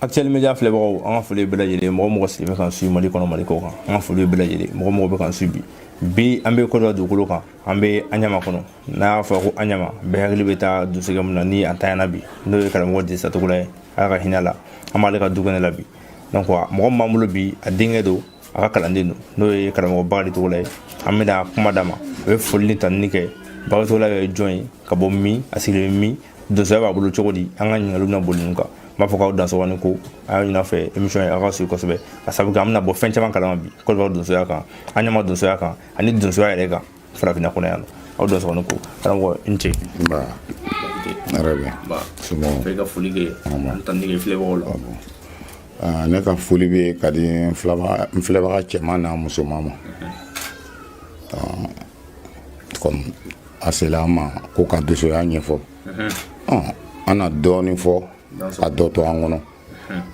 Actuel Media filɛbagaw, an ka foli bɛɛ lajɛlen, mɔgɔ mɔgɔ sigilen bɛ k'an suit Mali kɔnɔ, Mali kɔ kan, an ka foli bɛɛ lajɛlen, mɔgɔ mɔgɔ bɛ k'an suit bi. Bi an bɛ Côte d'Ivoire dugukolo kan, an bɛ Aɲama kɔnɔ. N'a y'a fɔ ko Aɲama, bɛɛ hakili bɛ taa donsokɛ min na ni a tanyana bi, n'o ye karamɔgɔ Dirisa Togola ye, Ala ka hinɛ a la. An b'ale ka du kɛnɛ la bi. Donc mɔgɔ min b'an bolo bi, a denkɛ don, a ka kalanden don, n'o ye karamɔgɔ Bakari Togola ye. An bɛna kuma d'a ma, a bɛ foli ni tanuni kɛ. Bakari Togola ye jɔn ye, ka bɔ min, a sigilen bɛ min, donsoya b'a bolo cogo di? An ka ɲininkaliw bɛna boli ninnu kan. N b'a fɔ k'aw dansɔgɔ ni ko a y'a ɲini fɛ émission ye, aw ka suit kosɛbɛ, ka sabu kɛ an bɛna bɔ fɛn caman kalama bi Côte d'Ivoire donsoya kan, an ɲama donsoya kan, ani donsoya yɛrɛ kan farafinna kɔnɔ yan nɔ. Aw dansɔgɔ ni ko, karamɔgɔ, i ni ce. Nba, yɛrɛ bɛ somɔgɔw? I ka foli kɛ, an tanuni kɛ filɛbagaw la. Ah, ne ka foli bɛ ka di n filɛbaga cɛman n'a musoman ma. Ah, comme a sela an ma ko ka donsoya ɲɛfɔ, an na dɔɔnin fɔ ka dɔ to an kɔnɔ.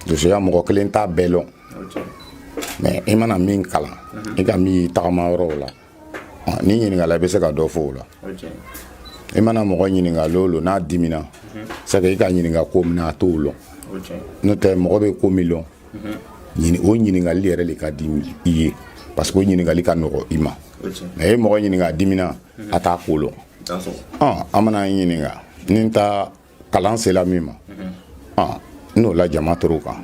Donsoya, mɔgɔ kelen t'a bɛɛ lɔn, mais i mana min kalan, i ka min tagama yɔrɔw la, n'i ɲininkala, i bɛ se ka dɔ fɔ o la. I mana mɔgɔ ɲininka lolo n'a dimina, c'est que i ka ɲininka ko min na, a t'o lɔn. N'o tɛ, mɔgɔ bɛ ko min lɔn, o ɲininkali yɛrɛ de ka di i ye, parce que o ɲininkali ka nɔgɔ i ma. Mais e mɔgɔ ɲininka a dimina, a t'a ko lɔn. An mana ɲininka ni n ta kalan sela min ma, n'o la jama tor'o kan.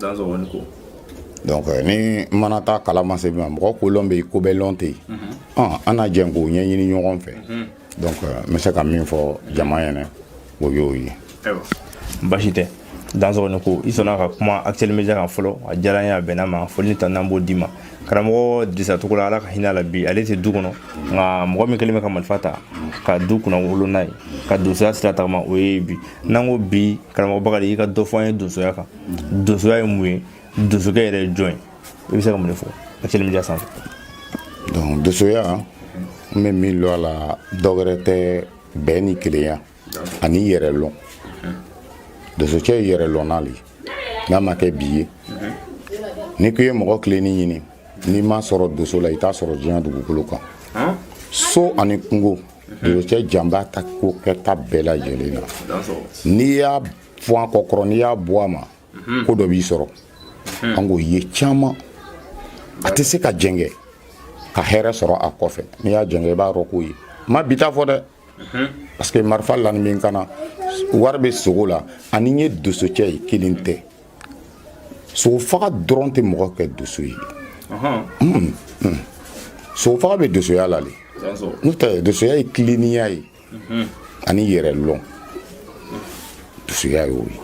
Donc ni n mana taa kalan ma se min ma, mɔgɔ ko lɔn bɛ yen, ko bɛɛ lɔn tɛ yen. An na jɛn k'o ɲɛɲini ɲɔgɔn fɛ. Donc n bɛ se ka min fɔ jama ɲɛnɛ, o y'o ye. Ayiwa, basi tɛ. Dansɔgɔ ni ko i sɔnna ka kuma Actuel Media kan fɔlɔ, a diyara n ye, a bɛnna ma. Foli ni tanuni, an b'o d'i ma, karamɔgɔ Dirisa Togola. Ala ka hinɛ a la. Bi ale tɛ du kɔnɔ, nka mɔgɔ min kɛlen bɛ ka marifa ta ka du kunna wolo n'a ye, ka donsoya sira tagama, o ye bi. N'an ko bi, karamɔgɔ Bakari, i ka dɔ fɔ an ye donsoya kan. Donsoya ye mun ye? Donsokɛ yɛrɛ ye jɔn ye? I bɛ se ka mun de fɔ Actuel Media sanfɛ? Donc donsoya, n bɛ min lɔn a la, dɔ wɛrɛ tɛ, bɛn ni kelenya ani yɛrɛ lɔn. Donsocɛ ye yɛrɛ lɔnna le. N'a ma kɛ bi ye, n'i ko i ye mɔgɔ tilenni ɲini, n'i m'a sɔrɔ donso la, i t'a sɔrɔ diɲɛ dugukolo kan. So ani kungo, donsocɛ janba ta ko kɛta bɛɛ lajɛlen na. N'i y'a fɔ a kɔ kɔrɔ, n'i y'a bɔ a ma, ko dɔ b'i sɔrɔ. An k'o ye caman, a tɛ se ka jɛngɛ ka hɛrɛ sɔrɔ a kɔfɛ. N'i y'a jɛngɛ, i b'a dɔn k'o ye ma bi ta fɔ dɛ, parce que marifa lani min kana wari bɛ sogo la, ani n ye donsocɛ ye, kelen tɛ. Sogo faga dɔrɔn tɛ mɔgɔ kɛ donso ye. Sogo faga bɛ donsoya la le. N'o tɛ, donsoya ye tilennenya ye ani yɛrɛ lɔn. Donsoya y'o ye.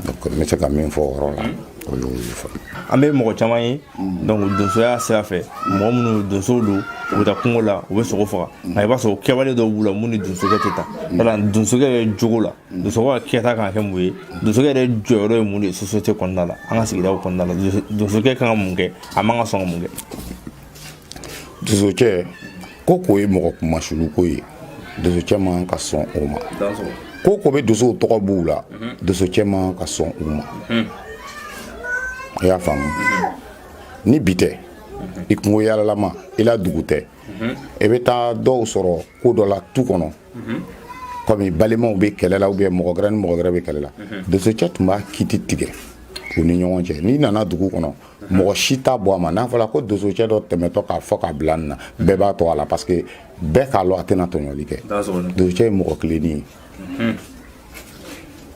Donc n bɛ se ka min fɔ o yɔrɔ la, o y'o ye fɔlɔ. An bɛ mɔgɔ caman ye, donc donsoya sira fɛ, mɔgɔ minnu donsow don, u bɛ taa kungo la, u bɛ sogo faga, nka i b'a sɔrɔ kɛwale dɔw b'u la mun ni donsokɛ tɛ taa. Yala donsokɛ bɛ jogo la, donsokɛ ka kɛta kan ka kɛ mun ye? Donsokɛ yɛrɛ jɔyɔrɔ ye mun de ye société kɔnɔna la, an ka sigidaw kɔnɔna la? Donsokɛ kan ka mun kɛ, a man ka sɔn ka mun kɛ? Donsocɛ ko ko ye mɔgɔ kumasulu ko ye, donsocɛ man ka sɔn o ma. Ko ko bɛ donsow tɔgɔ b'u la, donsocɛ man ka sɔn u ma. I y'a faamu? Ni bi tɛ, i kungo yaalalama, i la dugu tɛ, i bɛ taa dɔw sɔrɔ ko dɔ la tu kɔnɔ, komi balimaw bɛ kɛlɛ la, ou bien mɔgɔ wɛrɛ ni mɔgɔ wɛrɛ bɛ kɛlɛ la, donsocɛ tun b'a kiti tigɛ u ni ɲɔgɔn cɛ. N'i nana dugu kɔnɔ, mɔgɔ si t'a bɔ a ma. N'a fɔra ko donsocɛ dɔ tɛmɛtɔ k'a fɔ k'a bila nin na, bɛɛ b'a to a la, parce que bɛɛ k'a lɔn a tɛna tɔɲɔli kɛ. Donsocɛ ye mɔgɔ tilenni ye.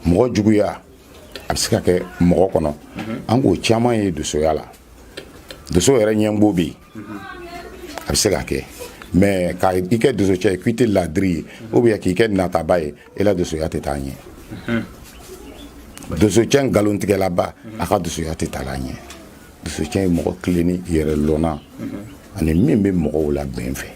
Mɔgɔ juguya, a bɛ se ka kɛ mɔgɔ kɔnɔ. An k'o caman ye donsoya la. Donso yɛrɛ ɲɛngo bɛ yen, a bɛ se ka kɛ, mais ka i kɛ donsocɛ ye k'i tɛ ladiri ye, ou bien k'i kɛ nataba ye, i la donsoya tɛ taa ɲɛ. Donsocɛ nkalontigɛlaba, a ka donsoya tɛ taa ɲɛ. Donsocɛ ye mɔgɔ tilenni, yɛrɛ lɔnna, ani min bɛ mɔgɔw la bɛn fɛ.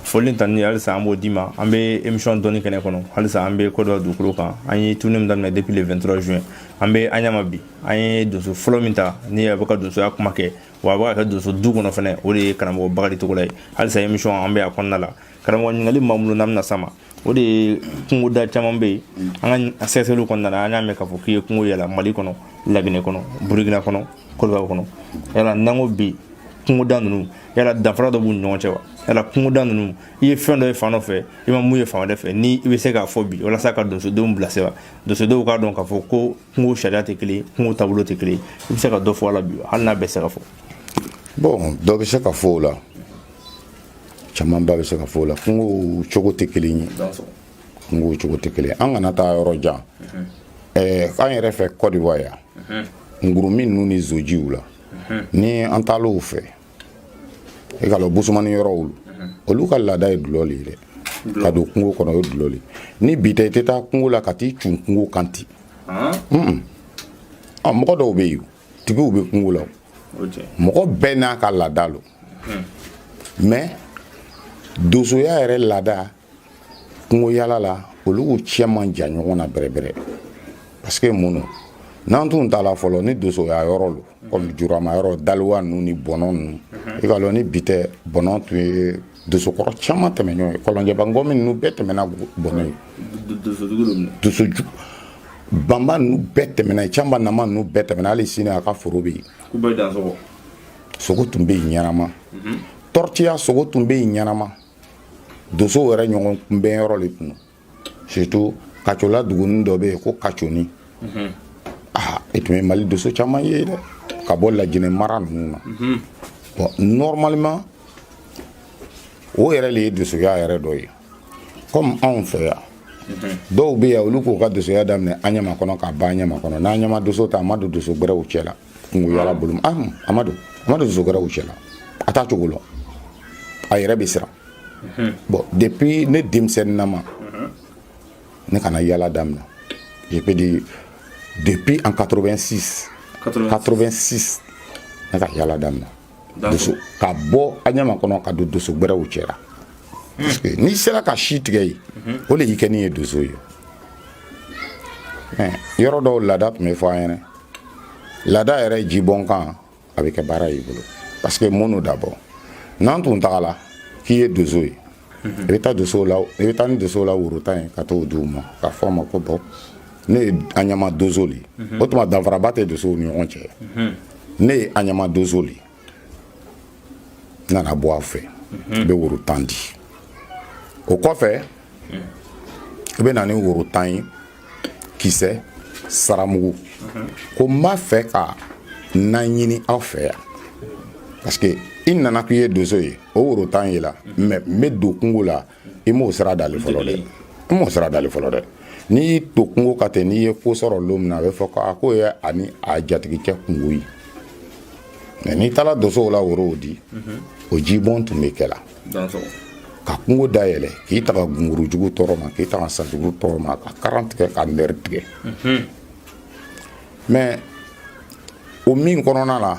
Foli tanuni halisa an b'o d'i ma. An bɛ émission dɔnni kɛnɛ kɔnɔ halisa, an bɛ Côte d'Ivoire dugukolo kan. An ye tournée min daminɛ depuis le 23 juin, an bɛ Aɲama bi. An ye donso fɔlɔ min ta ni a bɛ ka donsoya kuma kɛ, wa a bɛ ka kɛ donso du kɔnɔ fɛnɛ, o de ye karamɔgɔ Bakari Togola ye. Halisa émission an bɛ a kɔnɔna la. Karamɔgɔ, ɲininkali min b'an bolo n'an bɛna s'a ma, o de ye kungoda caman bɛ yen. An ka sɛgɛsɛgɛliw kɔnɔna la, an y'a mɛn k'a fɔ k'i ye kungo yala Mali kɔnɔ, Laginɛ kɔnɔ, Burukina kɔnɔ, Côte d'Ivoire kɔnɔ. Yala n'an ko bi kungoda ninnu, yala danfara dɔ b'u ni ɲɔgɔn cɛ wa? Yala kungoda ninnu, i ye fɛn dɔ ye fan dɔ fɛ, i ma mun ye fan wɛrɛ fɛ, ni i bɛ se k'a fɔ bi walasa ka donsodenw bilasira, donsodenw k'a dɔn k'a fɔ ko kungo sariya tɛ kelen, kungo taabolo tɛ kelen, i bɛ se ka dɔ fɔ a la bi, hali n'a bɛɛ se ka fɔ? Bon, dɔ bɛ se ka fɔ o la, camanba bɛ se ka fɔ o la. Kungo cogo tɛ kelen ye, kungo cogo tɛ kelen. An kana taa yɔrɔ jan, an yɛrɛ fɛ Côte d'Ivoire yan, ngurumi ninnu ni zojiw la, ni an taal'o fɛ, i ka lɔn busumani yɔrɔw, olu ka laada ye dulɔ le ye dɛ. Ka don kungo kɔnɔ, o ye dulɔ le. Ni bi tɛ, i tɛ taa kungo la ka t'i cun kungo kan ten. Mɔgɔ dɔw bɛ yen, tigiw bɛ kungo la, mɔgɔ bɛɛ n'a ka laada lo. Mais donsoya yɛrɛ laada, kungo yala la, olu cɛ man jan ɲɔgɔn na bɛrɛbɛrɛ. Parce que mun n'an tun ta la fɔlɔ, ni donsoya yɔrɔ lo, comme jurama yɔrɔ, daliwa ninnu ni bɔnɔ ninnu, i ka lɔn ni bi tɛ, bɔnɔ tun ye donsokɔrɔ caman tɛmɛ ɲɔgɔn ye. Kɔlɔnjɛba ngɔmi ninnu bɛɛ tɛmɛna bɔnɔ ye, donsojugu banba ninnu bɛɛ tɛmɛna ye, canba nama ninnu bɛɛ tɛmɛna. Hali sini a ka foro bɛ yen. Sogo tun bɛ yen ɲɛnama, tɔrɔtiya sogo tun bɛ yen ɲɛnama. Donsow yɛrɛ ɲɔgɔn kunbɛn yɔrɔ de tun, surtout kacola dugunin dɔ bɛ yen ko Kaconi. Aa, e tun ye Mali donso caman ye dɛ, ka bɔ Lajinɛ mara ninnu na. Bon, normalement o yɛrɛ le ye donsoya yɛrɛ dɔ ye. Comme anw fɛ yan, dɔw bɛ yan, olu k'u ka donsoya daminɛ an ɲama kɔnɔ k'a ban ɲama kɔnɔ. N'an ɲama donso ta, a ma don donso gbɛrɛw cɛ la kungo yala bolo ma, a ma don donso gbɛrɛw cɛ la, a t'a cogo lɔn, a yɛrɛ bɛ siran. Bon, depuis ne denmisɛnninnama, ne kana yala daminɛ, je peux dire depuis en 86, 86 ne ka yala daminɛ, donso ka bɔ a ɲama kɔnɔ ka don donso gbɛrɛw cɛ la. Parce que n'i sera ka si tigɛ yen, o de y'i kɛ ni ye donso ye. Yɔrɔ dɔw laada tun bɛ fɔ an ɲɛna, laada yɛrɛ jibɔn kan, a bɛ kɛ baara y'i bolo. Parce que mun d'abord, n'an tun tagala k'i ye donso ye, i bɛ taa donso la, i bɛ taa ni donso la woro tan ye ka t'o d'u ma, k'a fɔ a ma ko bɔn, ne ye an ɲama donso le ye. O tuma danfaraba tɛ donsow ni ɲɔgɔn cɛ. Ne ye an ɲama donso le ye, n nana bɔ aw fɛ, i bɛ woro 10 di. O kɔfɛ, i bɛ na ni woro 10 ye, kisɛ saramugu, ko n b'a fɛ ka na ɲini aw fɛ yan, parce que i nana k'i ye donso ye, o woro 10 ye la. Mais n bɛ don kungo la, i m'o sira dali fɔlɔ dɛ, i m'o sira dali fɔlɔ dɛ. N'i y'i to kungo ka ten, n'i ye ko sɔrɔ lon min na, a bɛ fɔ ko a k'o ye ani a jatigikɛ kungo ye. Mais n'i taara donsow la worow di, o jibɔn tun bɛ kɛ la ka kungo dayɛlɛ, k'i taga gunkurujugu tɔɔrɔ ma, k'i taga sajugu tɔɔrɔ ma, ka karan tigɛ, ka nɛri tigɛ. Mais o min kɔnɔna la,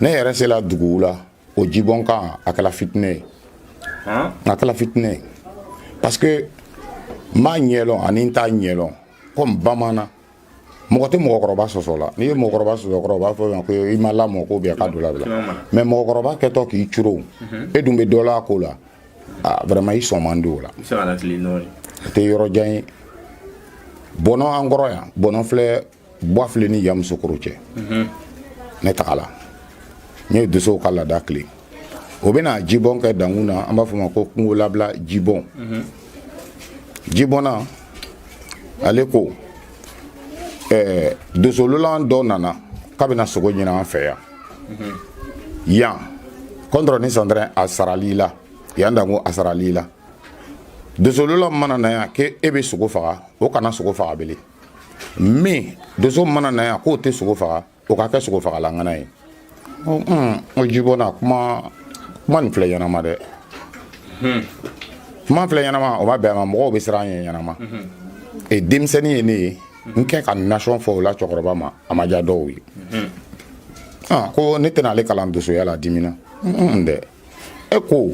ne yɛrɛ sela duguw la, o jibɔn kan, a kɛla fitinɛ ye, a kɛla fitinɛ ye, parce que n b'a ɲɛlɔn ani n t'a ɲɛlɔn. Comme bamanan, mɔgɔ tɛ mɔgɔkɔrɔba sɔsɔ la. N'i ye mɔgɔkɔrɔba sɔsɔ kɔrɔ, u b'a fɔ ko i ma lamɔ, ko bɛn ka don labila. Mais mɔgɔkɔrɔba kɛtɔ k'i curo, e dun bɛ dɔ la ko la, ah, vraiment i sɔn man di o la. O tɛ yɔrɔ jan ye. Bɔnɔ an kɔrɔ yan, bɔnɔ filɛ, Bɔfile ni Yamusokoro cɛ. Ne tagala, n ye donsow ka laada tile, o bɛna jibɔn kɛ dankun na, an b'a fɔ ma ko kungo labila jibɔn. Jibɔnna, ale ko donsololan dɔ nana k'a bɛna sogo ɲini an fɛ yan. Yan kɔntɔrɔ ni santɛrɛn, a sarali la yan, danko a sarali la. Donsololan mana na yan k'e bɛ sogo faga, o kana sogo faga bilen. Min donso mana na yan k'o tɛ sogo faga, o ka kɛ sogo fagalangana ye. O jibɔnna, kuma kuma nin filɛ ɲɛnama dɛ, kuma filɛ ɲɛnama. O ma bɛn a ma, mɔgɔw bɛ siran an ɲɛ ɲɛnama. E denmisɛnnin ye ne ye, n kɛ ka nasɔn fɔ o la cɛkɔrɔba ma, a ma diya dɔw ye. Ko ne tɛna ale kalan donsoya la, dimina n dɛ. E ko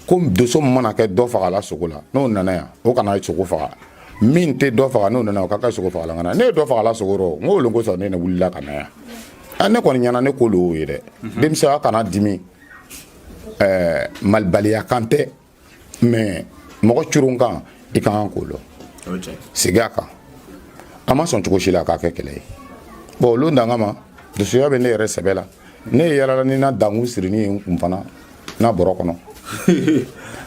ko donso mana kɛ dɔ fagala sogo la, n'o nana yan, o kana sogo faga. Min tɛ dɔ faga, n'o nana, o ka kɛ sogo fagalangana. Ne ye dɔ fagala sogo rɔ, n ko olu kosɔn ne wulila ka na yan. Ne kɔni ɲɛna, ne ko l'o ye dɛ. Denmisɛnya kana dimi, ɛɛ malibaliya kan tɛ, mais mɔgɔ curun kan, i ka kan k'o lɔn, segin a kan. A ma sɔn cogo si la k'a kɛ kɛlɛ ye. Bon, olu danga ma, donsoya bɛ ne yɛrɛ sɛbɛ la. Ne ye yalala ni na dankun sirinin ye n kun fana n'a bɔrɔ kɔnɔ.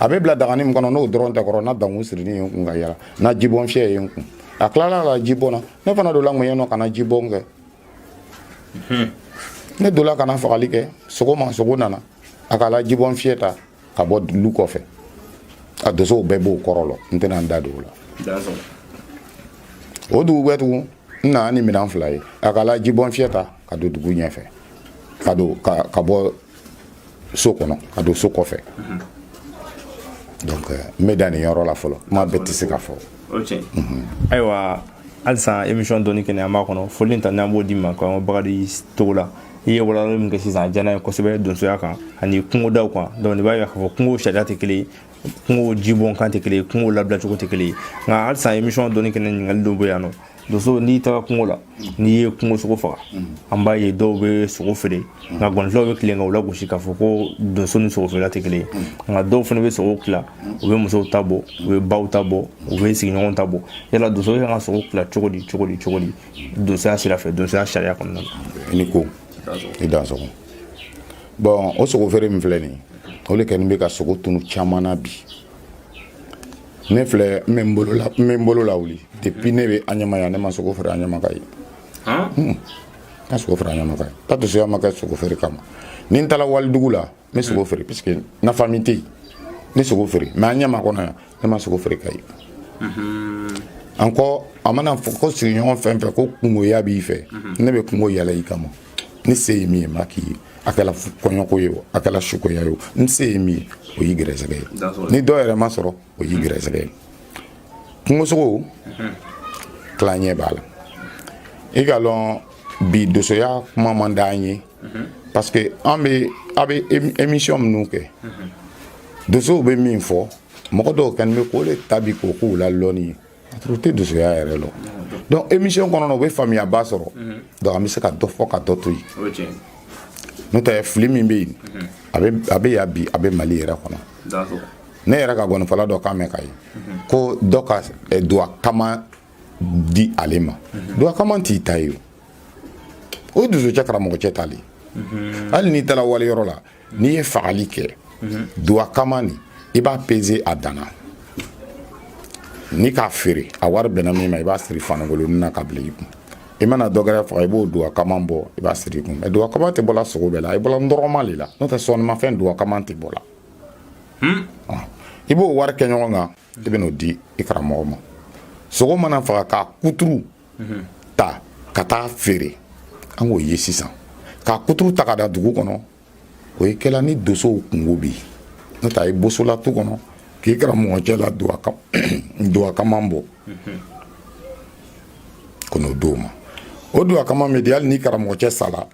A bɛ bila dagani min kɔnɔ, n'o dɔrɔn tɛ kɔrɔ, na dankun sirinin ye n kun ka yala, na jibɔn fiyɛ ye n kun. A tilala la jibɔn na, ne fana donna ŋɛɲɛ nɔ ka na jibɔn kɛ. Ne donna ka na fagali kɛ sogo ma, sogo nana, a k'a la jibɔn fiyɛ ta ka bɔ lu kɔfɛ. A dosow bɛɛ b'o kɔrɔ lɔ, n tɛna n da don o la. O dugujɛ tugun, n nana ni minɛn 2 ye. A k'a la jibɔn fiyɛ ta ka don dugu ɲɛfɛ, ka don ka bɔ so kɔnɔ ka don so kɔfɛ. Donc n bɛ dan nin yɔrɔ la fɔlɔ, kuma bɛɛ tɛ se ka fɔ. Ayiwa, halisa émission dɔnni kɛnɛ an b'a kɔnɔ. Foli ta n'an b'o di ma ko Bakari Togola, i ye walawalali min kɛ sisan, a diyara n ye kosɛbɛ, donsoya kan ani kungodaw kan. Donc nin b'a yira k'a fɔ kungo sariya tɛ kelen ye, kungo jibɔn kan tɛ kelen ye, kungo labilacogo tɛ kelen ye. Nka halisa émission dɔnni kɛnɛ, ɲininkali dɔw bɛ yan nɔ. Donso, n'i taara kungo la, n'i ye kungo sogo faga, an b'a ye dɔw bɛ sogo feere, nka gɔnfilaw bɛ tilen ka u lagosi k'a fɔ ko donso ni sogo feerela tɛ kelen ye. Nka dɔw fana bɛ sogo tila, u bɛ musow ta bɔ, u bɛ baw ta bɔ, u bɛ sigiɲɔgɔnw ta bɔ. Yala donso kan ka sogo tila cogo di, cogo di, cogo di, donsoya sira fɛ, donsoya sariya kɔnɔna na? I ni ko, i dansogo. Bon, o sogo feere min filɛ nin ye, o de kɛlen bɛ ka sogo tunu caman na bi. Ne filɛ, n bɛ n bolo la, n bɛ n bolo lawuli. Depuis ne bɛ Aɲama yan, ne ma sogo feere Aɲama ka ye. N ma sogo feere Aɲama ka ye. Ta donsoya ma kɛ sogo feere kama. Ni n taara walidugu la, n bɛ sogo feere, puisque na famille tɛ yen, n bɛ sogo feere. Mais Aɲama kɔnɔ yan, ne ma sogo feere ka ye. Encore, a mana fɔ ko sigiɲɔgɔn fɛn fɛn ko kungoya b'i fɛ, ne bɛ kungo yɛlɛ i kama. Ne se ye min ye, n b'a k'i ye. A kɛla kɔɲɔko ye o, a kɛla sukoya ye o, n se ye min ye, o y'i gɛrɛsɛgɛ ye. Ni dɔ yɛrɛ ma sɔrɔ, o y'i gɛrɛsɛgɛ ye. Kungosogo tilaɲɛ b'a la. I ka lɔn bi, donsoya kuma man d'an ye, parce que an bɛ, a bɛ émission minnu kɛ, donsow bɛ min fɔ, mɔgɔ dɔw kɛlen bɛ k'o de ta bi k'o k'u la lɔnni ye, ka sɔrɔ u tɛ donsoya yɛrɛ lɔn. Donc émission kɔnɔ na, u bɛ faamuyaba sɔrɔ. Donc an bɛ se ka dɔ fɔ ka dɔ to yen. N'o tɛ, fili min bɛ yen, a bɛ yan bi, a bɛ Mali yɛrɛ kɔnɔ. Ne yɛrɛ ka gɔnifɔla dɔ kan mɛn ka ye ko dɔ ka duwa kama di ale ma. Duwa kama t'i ta ye, o ye donsocɛ karamɔgɔcɛ ta le. Hali n'i taara waliyɔrɔ la, n'i ye fagali kɛ, duwa kama nin, i b'a peser a danna ni k'a feere, a wari bɛnna min ma, i b'a siri fanikolon na ka bila i kun. I mana dɔ gɛrɛ faga, i b'o duwa kama bɔ, i b'a siri i kun. Mais duwa kama tɛ bɔla sogo bɛɛ la, i bɔla ndɔrɔma le la. N'o tɛ, sɔnnimafɛn duwa kama tɛ bɔ la. I b'o wari kɛ ɲɔgɔn kan, i bɛ n'o di i karamɔgɔ ma. Sogo mana faga k'a kuturu ta ka taa feere, an k'o ye sisan, k'a kuturu ta ka da dugu kɔnɔ, o ye kɛla ni donsow kungo bɛ yen. N'o tɛ, a ye bosola tu kɔnɔ k'i karamɔgɔcɛ la duwa kama bɔ ka n'o d'o ma. O duwa kama bɛ di, hali ni karamɔgɔcɛ sala,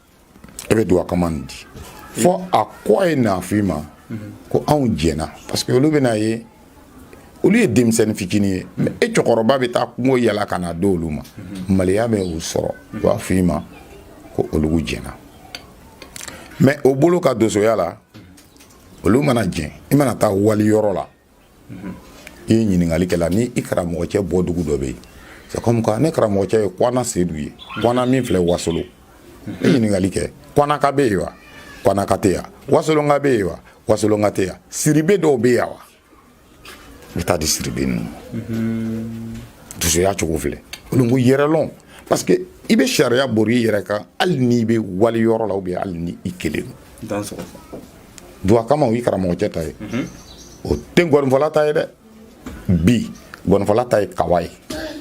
e bɛ duwa kama nin di fɔ a kɔ ye n'a f'i ma ko anw jɛna, parce que olu bɛna ye, olu ye denmisɛnnin fitinin ye, mais e cɛkɔrɔba bɛ taa kungo yala ka na d'olu ma, maliya bɛ o sɔrɔ, u b'a f'i ma ko olu jɛna. Mais o bolo ka donsoya la, olu mana jɛn, i mana taa wali yɔrɔ la, i ye ɲininkali kɛ la ni i karamɔgɔcɛ bɔ dugu dɔ bɛ yen. C'est comme quoi ne karamɔgɔcɛ ye Kwana Sedu ye, Kwana min filɛ Wasolo. Ne ɲininkali kɛ, Kwanaka bɛ yen wa? Kwanaka tɛ yan. Wasolonka bɛ yen wa? Wasolonka tɛ yan. Siribe dɔw bɛ yan wa? N bɛ taa di Siribe ninnu ma. Donsoya cogo filɛ, olu ko yɛrɛlɔn, parce que i bɛ sariya bori i yɛrɛ kan, hali n'i bɛ wali yɔrɔ la ou bien hali ni i kelen don. Duwa kama, o y'i karamɔgɔcɛ ta ye, o tɛ gɔnifɔla ta ye dɛ. Bi gɔnifɔla ta ye kawa ye,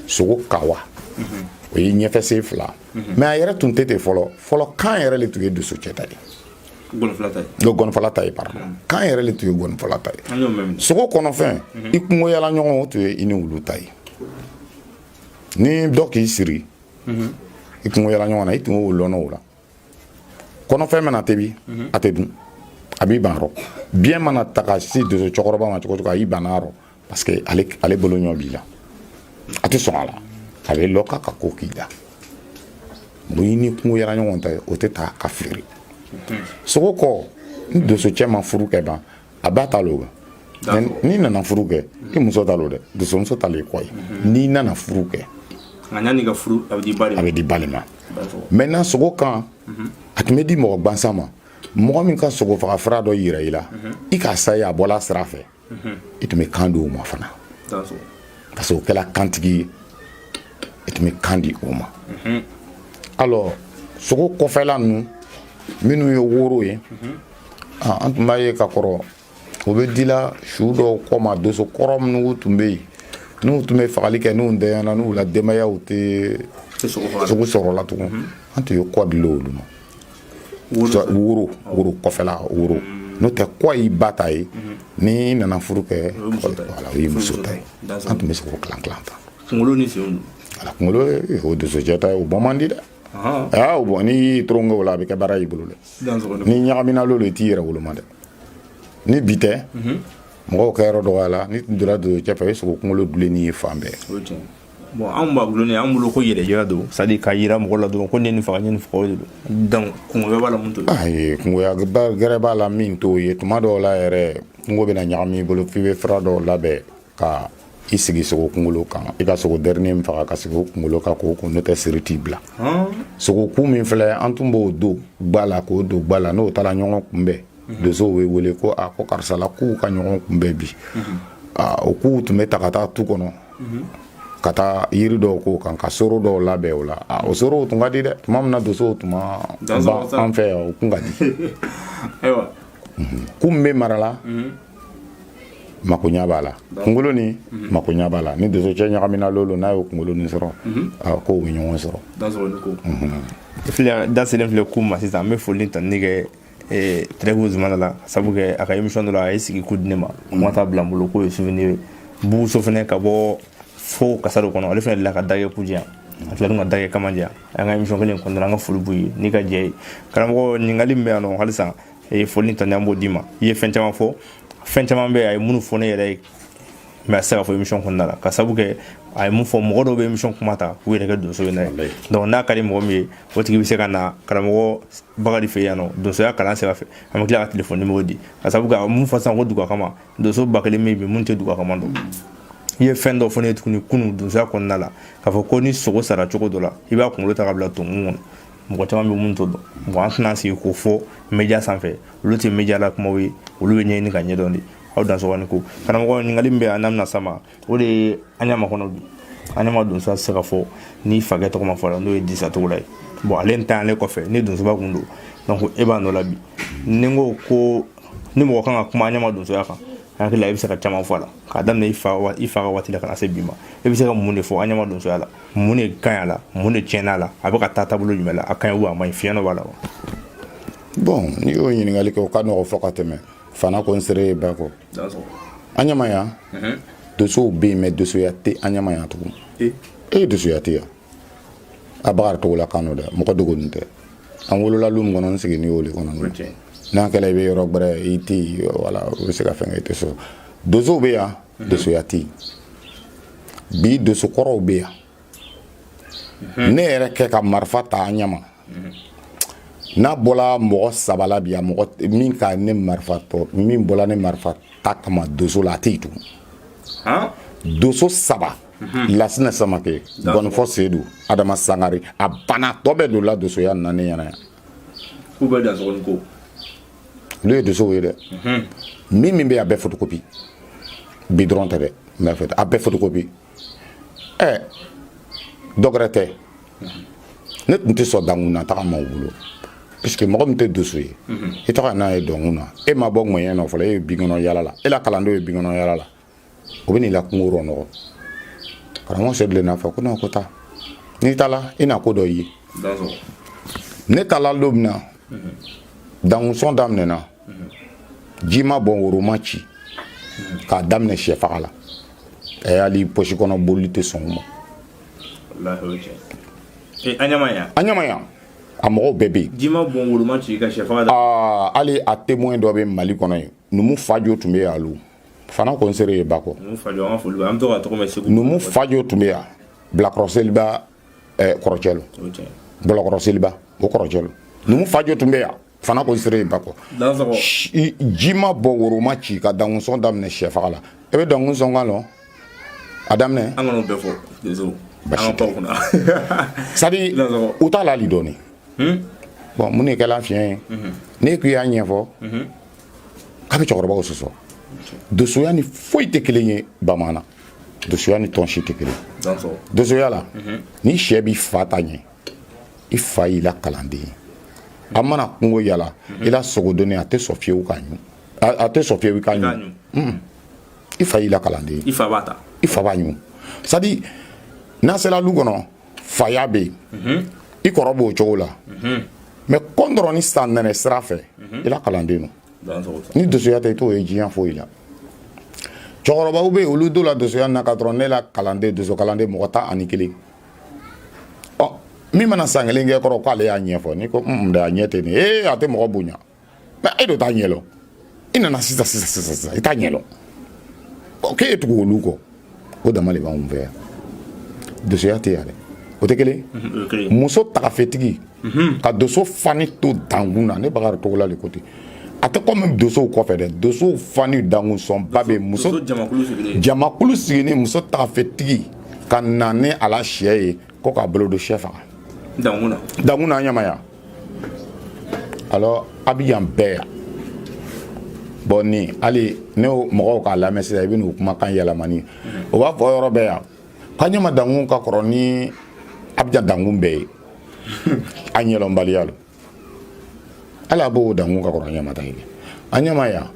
sogo kawa, o ye ɲɛfɛ sen 2. Mais a yɛrɛ tun tɛ ten fɔlɔ fɔlɔ. Kan yɛrɛ de tun ye donsocɛ ta ye, gɔnifɔla ta ye, pardon, kan yɛrɛ de tun ye gɔnifɔla ta ye. Sogo kɔnɔfɛn, i kungo yala ɲɔgɔn, o tun ye i ni wulu ta ye. Ni dɔ k'i siri i kungo yala ɲɔgɔn na, i tun y'o lɔnɔ o la. Kɔnɔfɛn mana tebi, a tɛ dun, a b'i ban rɔ. Biɲɛ mana ta ka se donso cɛkɔrɔba ma cogo cogo, a y'i banna rɔ, parce que ale bolo ɲɔ b'i la, a tɛ sɔn a la, a bɛ lɔ k'a ka ko k'i la. Bon, i ni kungo yala ɲɔgɔn ta ye, o tɛ taa ka feere. Sogo kɔ, ni donso cɛ ma furu kɛ ban, a ba ta l'o. N'i nana furu kɛ, i muso ta l'o dɛ, donsomuso ta l'e kɔ ye. N'i nana furu kɛ, nka yanni ka furu, a bɛ di ba de ma. A bɛ di ba de ma. Maintenant, sogo kan, a tun bɛ di mɔgɔ gansan ma. Mɔgɔ min ka sogo faga fura dɔ yira i la, i k'a sayi a bɔla sira fɛ, i tun bɛ kan di o ma fana, parce que o kɛla kantigi ye, i tun bɛ kan di o ma. Alors, sogo kɔfɛla ninnu minnu ye woro ye, an tun b'a ye ka kɔrɔ, o bɛ dila su dɔw kɔ ma. Donso kɔrɔ minnu tun bɛ yen, n'u tun bɛ fagali kɛ, n'u dɛɲɛna, n'u la denbayaw tɛ sogo sɔrɔ la tugun, an tun ye kɔ dila olu ma, woro, woro kɔfɛla, woro. N'o tɛ, kɔ y'i ba ta ye, n'i nana furu kɛ, voilà, o y'i muso ta ye. An tun bɛ sogo kilan kilan ta. Kunkolo ni senw? Voilà, kunkolo, o donsocɛ ta ye, o bɔ man di dɛ. Aa, o bɔn, n'i y'i toronke o la, a bɛ kɛ baara y'i bolo dɛ. Ni ɲagamina lolo, i t'i yɛrɛ woloma dɛ. Ni bi tɛ, mɔgɔw kɛ yɔrɔ dɔgɔya la, ni tun donna donsocɛ fɛ, i ye sogo kunkolo dulenni ye fan bɛɛ. Bon, anw b'a gulonnen an bolo ko yɛrɛ jira don, c'est à dire k'a yira mɔgɔ la dɔrɔn ko ne nin faga, ne nin faga, o de don. Donc kungoya b'a la mun t'o ye? Ayi, kungoya gɛrɛ b'a la min t'o ye. Tuma dɔw la yɛrɛ, kungo bɛna ɲagami i bolo f'i bɛ fura dɔw labɛn ka i sigi sogo kunkolo kan, i ka sogo dernier min faga, ka sigi o kunkolo kan k'o kun, n'o tɛ siri t'i bila. Sogo ku min filɛ, an tun b'o don ba la, k'o don ba la, n'o taara ɲɔgɔn kunbɛn, donsow bɛ wele ko a ko karisa la k'u ka ɲɔgɔn kunbɛn bi. O kuw tun bɛ ta ka taa tu kɔnɔ, ka taa yiri dɔw k'o kan, ka soro dɔw labɛn o la. O sorow tun ka di dɛ. Tuma min na donsow tun ma ban an fɛ yan, o kun ka di. Ku min bɛ mara la, makoɲa b'a la, kunkolo ni makoɲa b'a la. Ni donsocɛ ɲagamina lolo, n'a y'o kunkolo nin sɔrɔ, kow bɛ ɲɔgɔn sɔrɔ. Filɛ, da selen filɛ ku ma sisan. An bɛ foli tanuni kɛ Tɛrɛku Zumana la, sabu kɛ a ka émission dɔ la, a ye sigi ku di ne ma, kuma t'a bila n bolo k'o ye souvenir ye. Buguso fɛnɛ, ka bɔ fo kasaro kɔnɔ, ale fɛnɛ delila ka dagɛ ku di yan, a tilala ka dagɛ kama di yan an ka émission kelen kɔnɔna la. An ka foli b'u ye n'i ka jɛ ye. Karamɔgɔ, ɲininkali min bɛ yan nɔ halisa, foli ni tanuni an b'o d'i ma. I ye fɛn caman fɔ, fɛn caman bɛ yen a ye minnu fɔ ne yɛrɛ ye, mais a tɛ se ka fɔ émission kɔnɔna la, ka sabu kɛ a ye mun fɔ, mɔgɔ dɔw bɛ émission kuma ta k'u yɛrɛ kɛ donso ye n'a ye. Donc n'a ka di mɔgɔ min ye, o tigi bɛ se ka na karamɔgɔ Bakari fɛ yan nɔ donsoya kalan sira fɛ. An bɛ tila ka téléphone numéro di, ka sabu kɛ a mun fɔ sisan ko duga kama, donso 1000 min bɛ mun tɛ duga kama dɔn. I ye fɛn dɔ fɔ ne ye tuguni kunun donsoya kɔnɔna la, k'a fɔ ko ni sogo sara cogo dɔ la, i b'a kunkolo ta ka bila tonkun kɔnɔ. Mɔgɔ caman bɛ mun t'o dɔn. Bon, an tɛna sigi k'o fɔ média sanfɛ, olu tɛ média la kumaw ye, olu bɛ ɲɛɲini ka ɲɛdɔn de. Aw dansɔgɔ ni ko. Karamɔgɔ, ɲininkali min bɛ an n'an bɛna s'a ma, o de ye an ɲama kɔnɔ bi. An ɲama donsoya tɛ se ka fɔ ni fakɛ tɔgɔ ma fɔ la, n'o ye Disa Togola ye. Bon, ale ntanyalen kɔfɛ, ni donsoba kun don, donc e b'a nɔ la bi. Ni n ko ko ni mɔgɔ kan ka kuma an ɲama donsoya kan, hakili la i bɛ se ka caman fɔ a la, k'a daminɛ i fa ka waati la ka na se bi ma. E bɛ se ka mun de fɔ an ɲama donsoya la? Mun de ka ɲi a la? Mun de tiɲɛna a la? A bɛ ka taa taabolo jumɛn la? A ka ɲi ou a man ɲi? Fiɲɛ dɔ b'a la wa? Bon, n'i y'o ɲininkali kɛ, o ka nɔgɔ fɔ ka tɛmɛ fana ko n sere ye ba kɔ. An ɲama yan, donsow bɛ yen, mais donsoya tɛ an ɲama yan tugun. E, donsoya tɛ yan. A Bakari Togola kan don dɛ, mɔgɔ dogonin tɛ. An wolola lu min kɔnɔ, n sigi y'o de kɔnɔ. N'a kɛla i bɛ yɔrɔ gbɛrɛ, i tɛ yen, wala o bɛ se ka fɛn kɛ, i tɛ sɔrɔ. Donsow bɛ yan, donsoya tɛ yen bi. Donso kɔrɔw bɛ yan. Ne yɛrɛ kɛ ka marifa ta an ɲama, n'a bɔla mɔgɔ saba la bi, a mɔgɔ min ka ne marifa tɔ min bɔla ne marifa ta kama donso la, a tɛ yen tugun. Donso saba: Lasinɛ Samake, Gɔnifɔ Sedu, Adama Sangare. A banna, tɔ bɛɛ donla donsoya na ne ɲɛna yan. K'u bɛ dansɔgɔni ko. Olu ye donsow ye dɛ. Min bɛ yen, a bɛɛ photocopie bi dɔrɔn tɛ dɛ, n b'a fɛ a bɛɛ photocopie. Ɛ, dɔ wɛrɛ tɛ, ne tun tɛ sɔn dankun na taga ma u bolo, puisque mɔgɔ min tɛ donso ye, i taga n'a ye dɔnkun na, e ma bɔ ŋɔɲɛ nɔ fɔlɔ, e ye binkɔnɔ yala la, e la kalandenw ye binkɔnɔ yala la, o bɛ n'i la kungo rɔ nɔgɔ. Karamɔgɔ Sedu n'a fɔ ko non, ko taa, n'i taala i na ko dɔ ye. Ne taala don min na dankunsɔn daminɛna, ji ma bɔn, woro ma ci, k'a daminɛ sɛ faga la, ɛ, hali poche kɔnɔ boli tɛ sɔn o ma. An ɲama yan? An ɲama yan, a mɔgɔw bɛɛ bɛ yen. Ji ma bɔn, woro ma ci, ka sɛ faga. Aa, hali a témoin dɔ bɛ Mali kɔnɔ yen, Numu Fajo tun bɛ yen, alu fana ko n sere ye ba kɔ. Numu Fajo, an ka foli bɛ, an bɛ to ka tɔgɔ mɛn Segu. Numu Fajo tun bɛ yan, Bilakɔrɔ Seliba, ɛ, kɔrɔcɛ lo, Bilakɔrɔ Seliba, o kɔrɔcɛ lo. Numu Fajo tun bɛ yan fana ko n sere ye ba kɔ. Ji ma bɔ, woro ma ci, ka dankunsɔn daminɛ sɛ faga la. E bɛ dankunsɔn kan lɔn a daminɛ. An kan'o bɛɛ fɔ, donso, an ka pan kunna. C'est à dire, u t'a la hali dɔɔni. Bon, mun de kɛla fiɲɛ ye? N'e ko i y'a ɲɛfɔ k'a bɛ cɛkɔrɔbaw sɔsɔ. Dosoya ni foyi tɛ kelen ye bamanan, dosoya ni tɔn si tɛ kelen. Dosoya la, ni sɛ b'i fa ta ɲɛ, i fa y'i la kalanden ye. A mana kungo yala, i la sogodonni, a tɛ sɔn fiyewu k'a ɲun, a tɛ sɔn fiyewu i k'a ɲun. I fa y'i la kalanden ye. I fa b'a ta. I fa b'a ɲun. C'est à dire, n'a sera lu kɔnɔ, faya bɛ yen, i kɔrɔ b'o cogo la. Mais kɔndɔrɔn ni san nɛnɛ sira fɛ, i la kalanden don. Ni dosoya tɛ, i t'o ye diɲɛ foyi la. Cɛkɔrɔbaw bɛ yen, olu don la dosoya na ka dɔrɔn ne la kalanden, doso kalanden mɔgɔ 11. Ɔ, min mana san kelen kɛ kɔrɔ k'ale y'a ɲɛfɔ, n'i ko un dɛ, a ɲɛ tɛ nin ee, a tɛ mɔgɔ bonya. Mais e de t'a ɲɛ lɔn, i nana sisan sisan sisan sisan, i t'a ɲɛ lɔn. Ɔ, k'e tugu olu kɔ, o dama de b'anw fɛ yan. Dosoya tɛ yan dɛ, o tɛ kelen. Muso tagafetigi ka doso fani to dankun na, ne Bakari Togola de ko ten. A tɛ komi dosow kɔfɛ dɛ, dosow fani dankun sɔnba bɛ muso jamakulu sigilen, muso tagafetigi ka na ni a la sɛ ye ko k'a bolo don sɛ faga dankun na Ɲama yan. Alors, Abidjan bɛɛ yan. Bon, ni hali ne mɔgɔw k'a lamɛn sisan, i bɛ n'u kumakan yɛlɛmani, o b'a fɔ yɔrɔ bɛɛ yan k'an ɲama dankun ka kɔrɔ ni Abidjan dankun bɛɛ ye. A ɲɛlɔnbaliya lo, hali a b'o dankun ka kɔrɔ ɲama ta ye. An ɲama yan,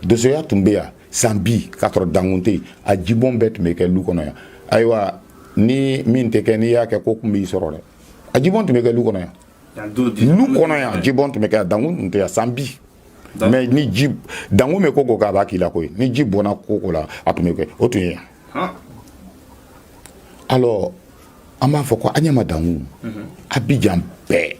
dosoya tun bɛ yan san bi k'a sɔrɔ dankun tɛ yen. A jibɔn bɛɛ tun bɛ kɛ lu kɔnɔ yan. Ayiwa, ni min tɛ kɛ, n'i y'a kɛ, ko kun b'i sɔrɔ dɛ. A jibɔn tun bɛ kɛ lu kɔnɔ yan, lu kɔnɔ yan, jibɔn tun bɛ kɛ yan, dankun tun tɛ yan san bi. Mais ni ji dankun bɛ ko ko k'a b'a k'i la koyi, ni ji bɔnna ko ko la, a tun bɛ kɛ, o tun ye yan. Alors, an b'a fɔ ko an ɲama dankun, Abidjan bɛɛ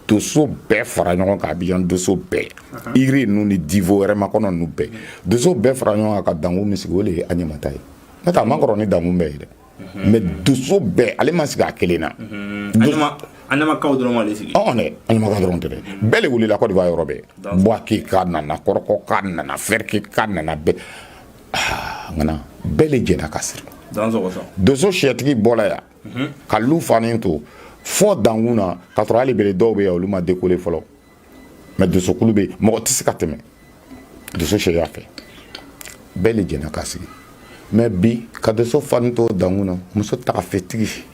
doso bɛɛ fara ɲɔgɔn kan, Abidjan doso bɛɛ, iri ninnu ni divo wɛrɛ makɔnɔ ninnu bɛɛ, doso bɛɛ fara ɲɔgɔn kan ka dankun min sigi, o de ye an ɲama ta ye. N'o tɛ, a man kɔrɔ ni dankun bɛɛ ye dɛ. Mais doso bɛɛ, ale ma sigi a kelen na. An ɲamakaw dɔrɔn m'ale sigi. Ɔn dɛ, an ɲamakaw dɔrɔn tɛ dɛ, bɛɛ de wulila Côte d'Ivoire yɔrɔ bɛɛ. Bouaké ka nana, Kɔrɔkɔ ka nana, Ferke ka nana, bɛɛ ŋana, bɛɛ de jɛnna ka siri. Doso sɛtigi bɔla yan ka lu fanin to fɔ dankun na, ka sɔrɔ hali bele dɔw bɛ yan, olu ma décoller fɔlɔ. Mais dosokulu bɛ yen, mɔgɔ tɛ se ka tɛmɛ doso sɛya fɛ, bɛɛ de jɛnna ka sigi. Mais bi, ka doso fani to dankun na, muso tagafetigi,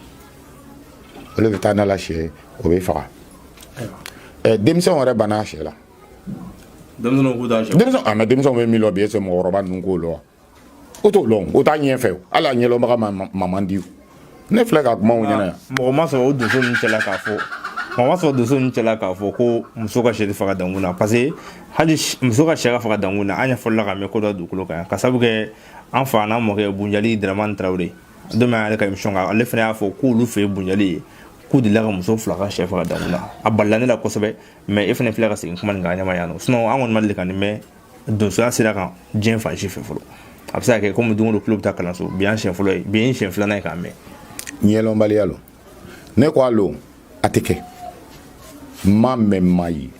olu bɛ taa n'a la sɛ, o bɛ faga. Ɛ, denmisɛnw yɛrɛ banna sɛ la. Denmisɛnninw k'u t'a sɛ. Denmisɛnw, a mais denmisɛnw bɛ min lɔn bi, est-ce que mɔgɔkɔrɔba ninnu k'o lɔn wa? O t'o lɔn, o t'a ɲɛ fɛ, hali a ɲɛlɔnbaga ma man di. Ne filɛ ka kuma o ɲɛna yan. Mɔgɔ ma sɔrɔ o donso ninnu cɛla k'a fɔ, mɔgɔ ma sɔrɔ donso ninnu cɛla k'a fɔ ko muso ka sɛ faga dankun na, parce que hali muso ka sɛ ka faga dankun na, an ɲɛ fɔlɔla ka mɛn ko dɔ dugukolo kan yan, ka sababu kɛ an fa n'an mɔkɛ Bunjali Dramane Tarawele. Don min ale ka émission kan, ale fana y'a fɔ k'olu fɛ yen Bunjali ye, k'u delila ka muso fila ka sɛ faga dankun na. A balila ne la kosɛbɛ. Mais e fana filɛ ka segin kuma nin kan ɲama yan nɔ. Sinon, an kɔni ma deli ka nin mɛn donsoya sira kan diɲɛ fan si fɛ fɔlɔ. A bɛ se ka kɛ komi don o don tulo bɛ taa kalanso, bi y'an siɲɛ fɔlɔ ye, bi ye n siɲɛ filanan ye k'a mɛn. Ɲɛlɔnbaliya lo. Ne ko a lon, a tɛ kɛ, n ma mɛn, ma ye.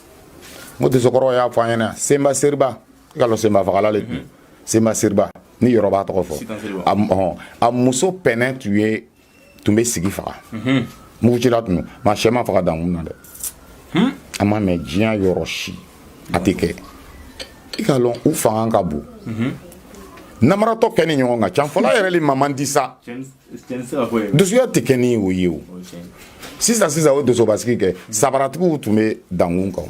N ko dosokɔrɔw y'a fɔ an ɲɛna, Senba Seriba, i ka lɔn Senba fagala le tun, Senba Seriba ni yɔrɔ b'a tɔgɔ fɔ, a muso pɛnɛ tun ye tun bɛ sigi faga, mugucila tun ma, sɛ ma faga dankun na dɛ. A ma mɛn diɲɛ yɔrɔ si, a tɛ kɛ. I ka lɔn u fanga ka bon, namaratɔ kɛ ni ɲɔgɔn kan, canfɔla yɛrɛ le ma man di sa. Dosoya tɛ kɛ ni o ye. O sisan sisan, o dosobasigi kɛ, sabaratigiw tun bɛ dankun kan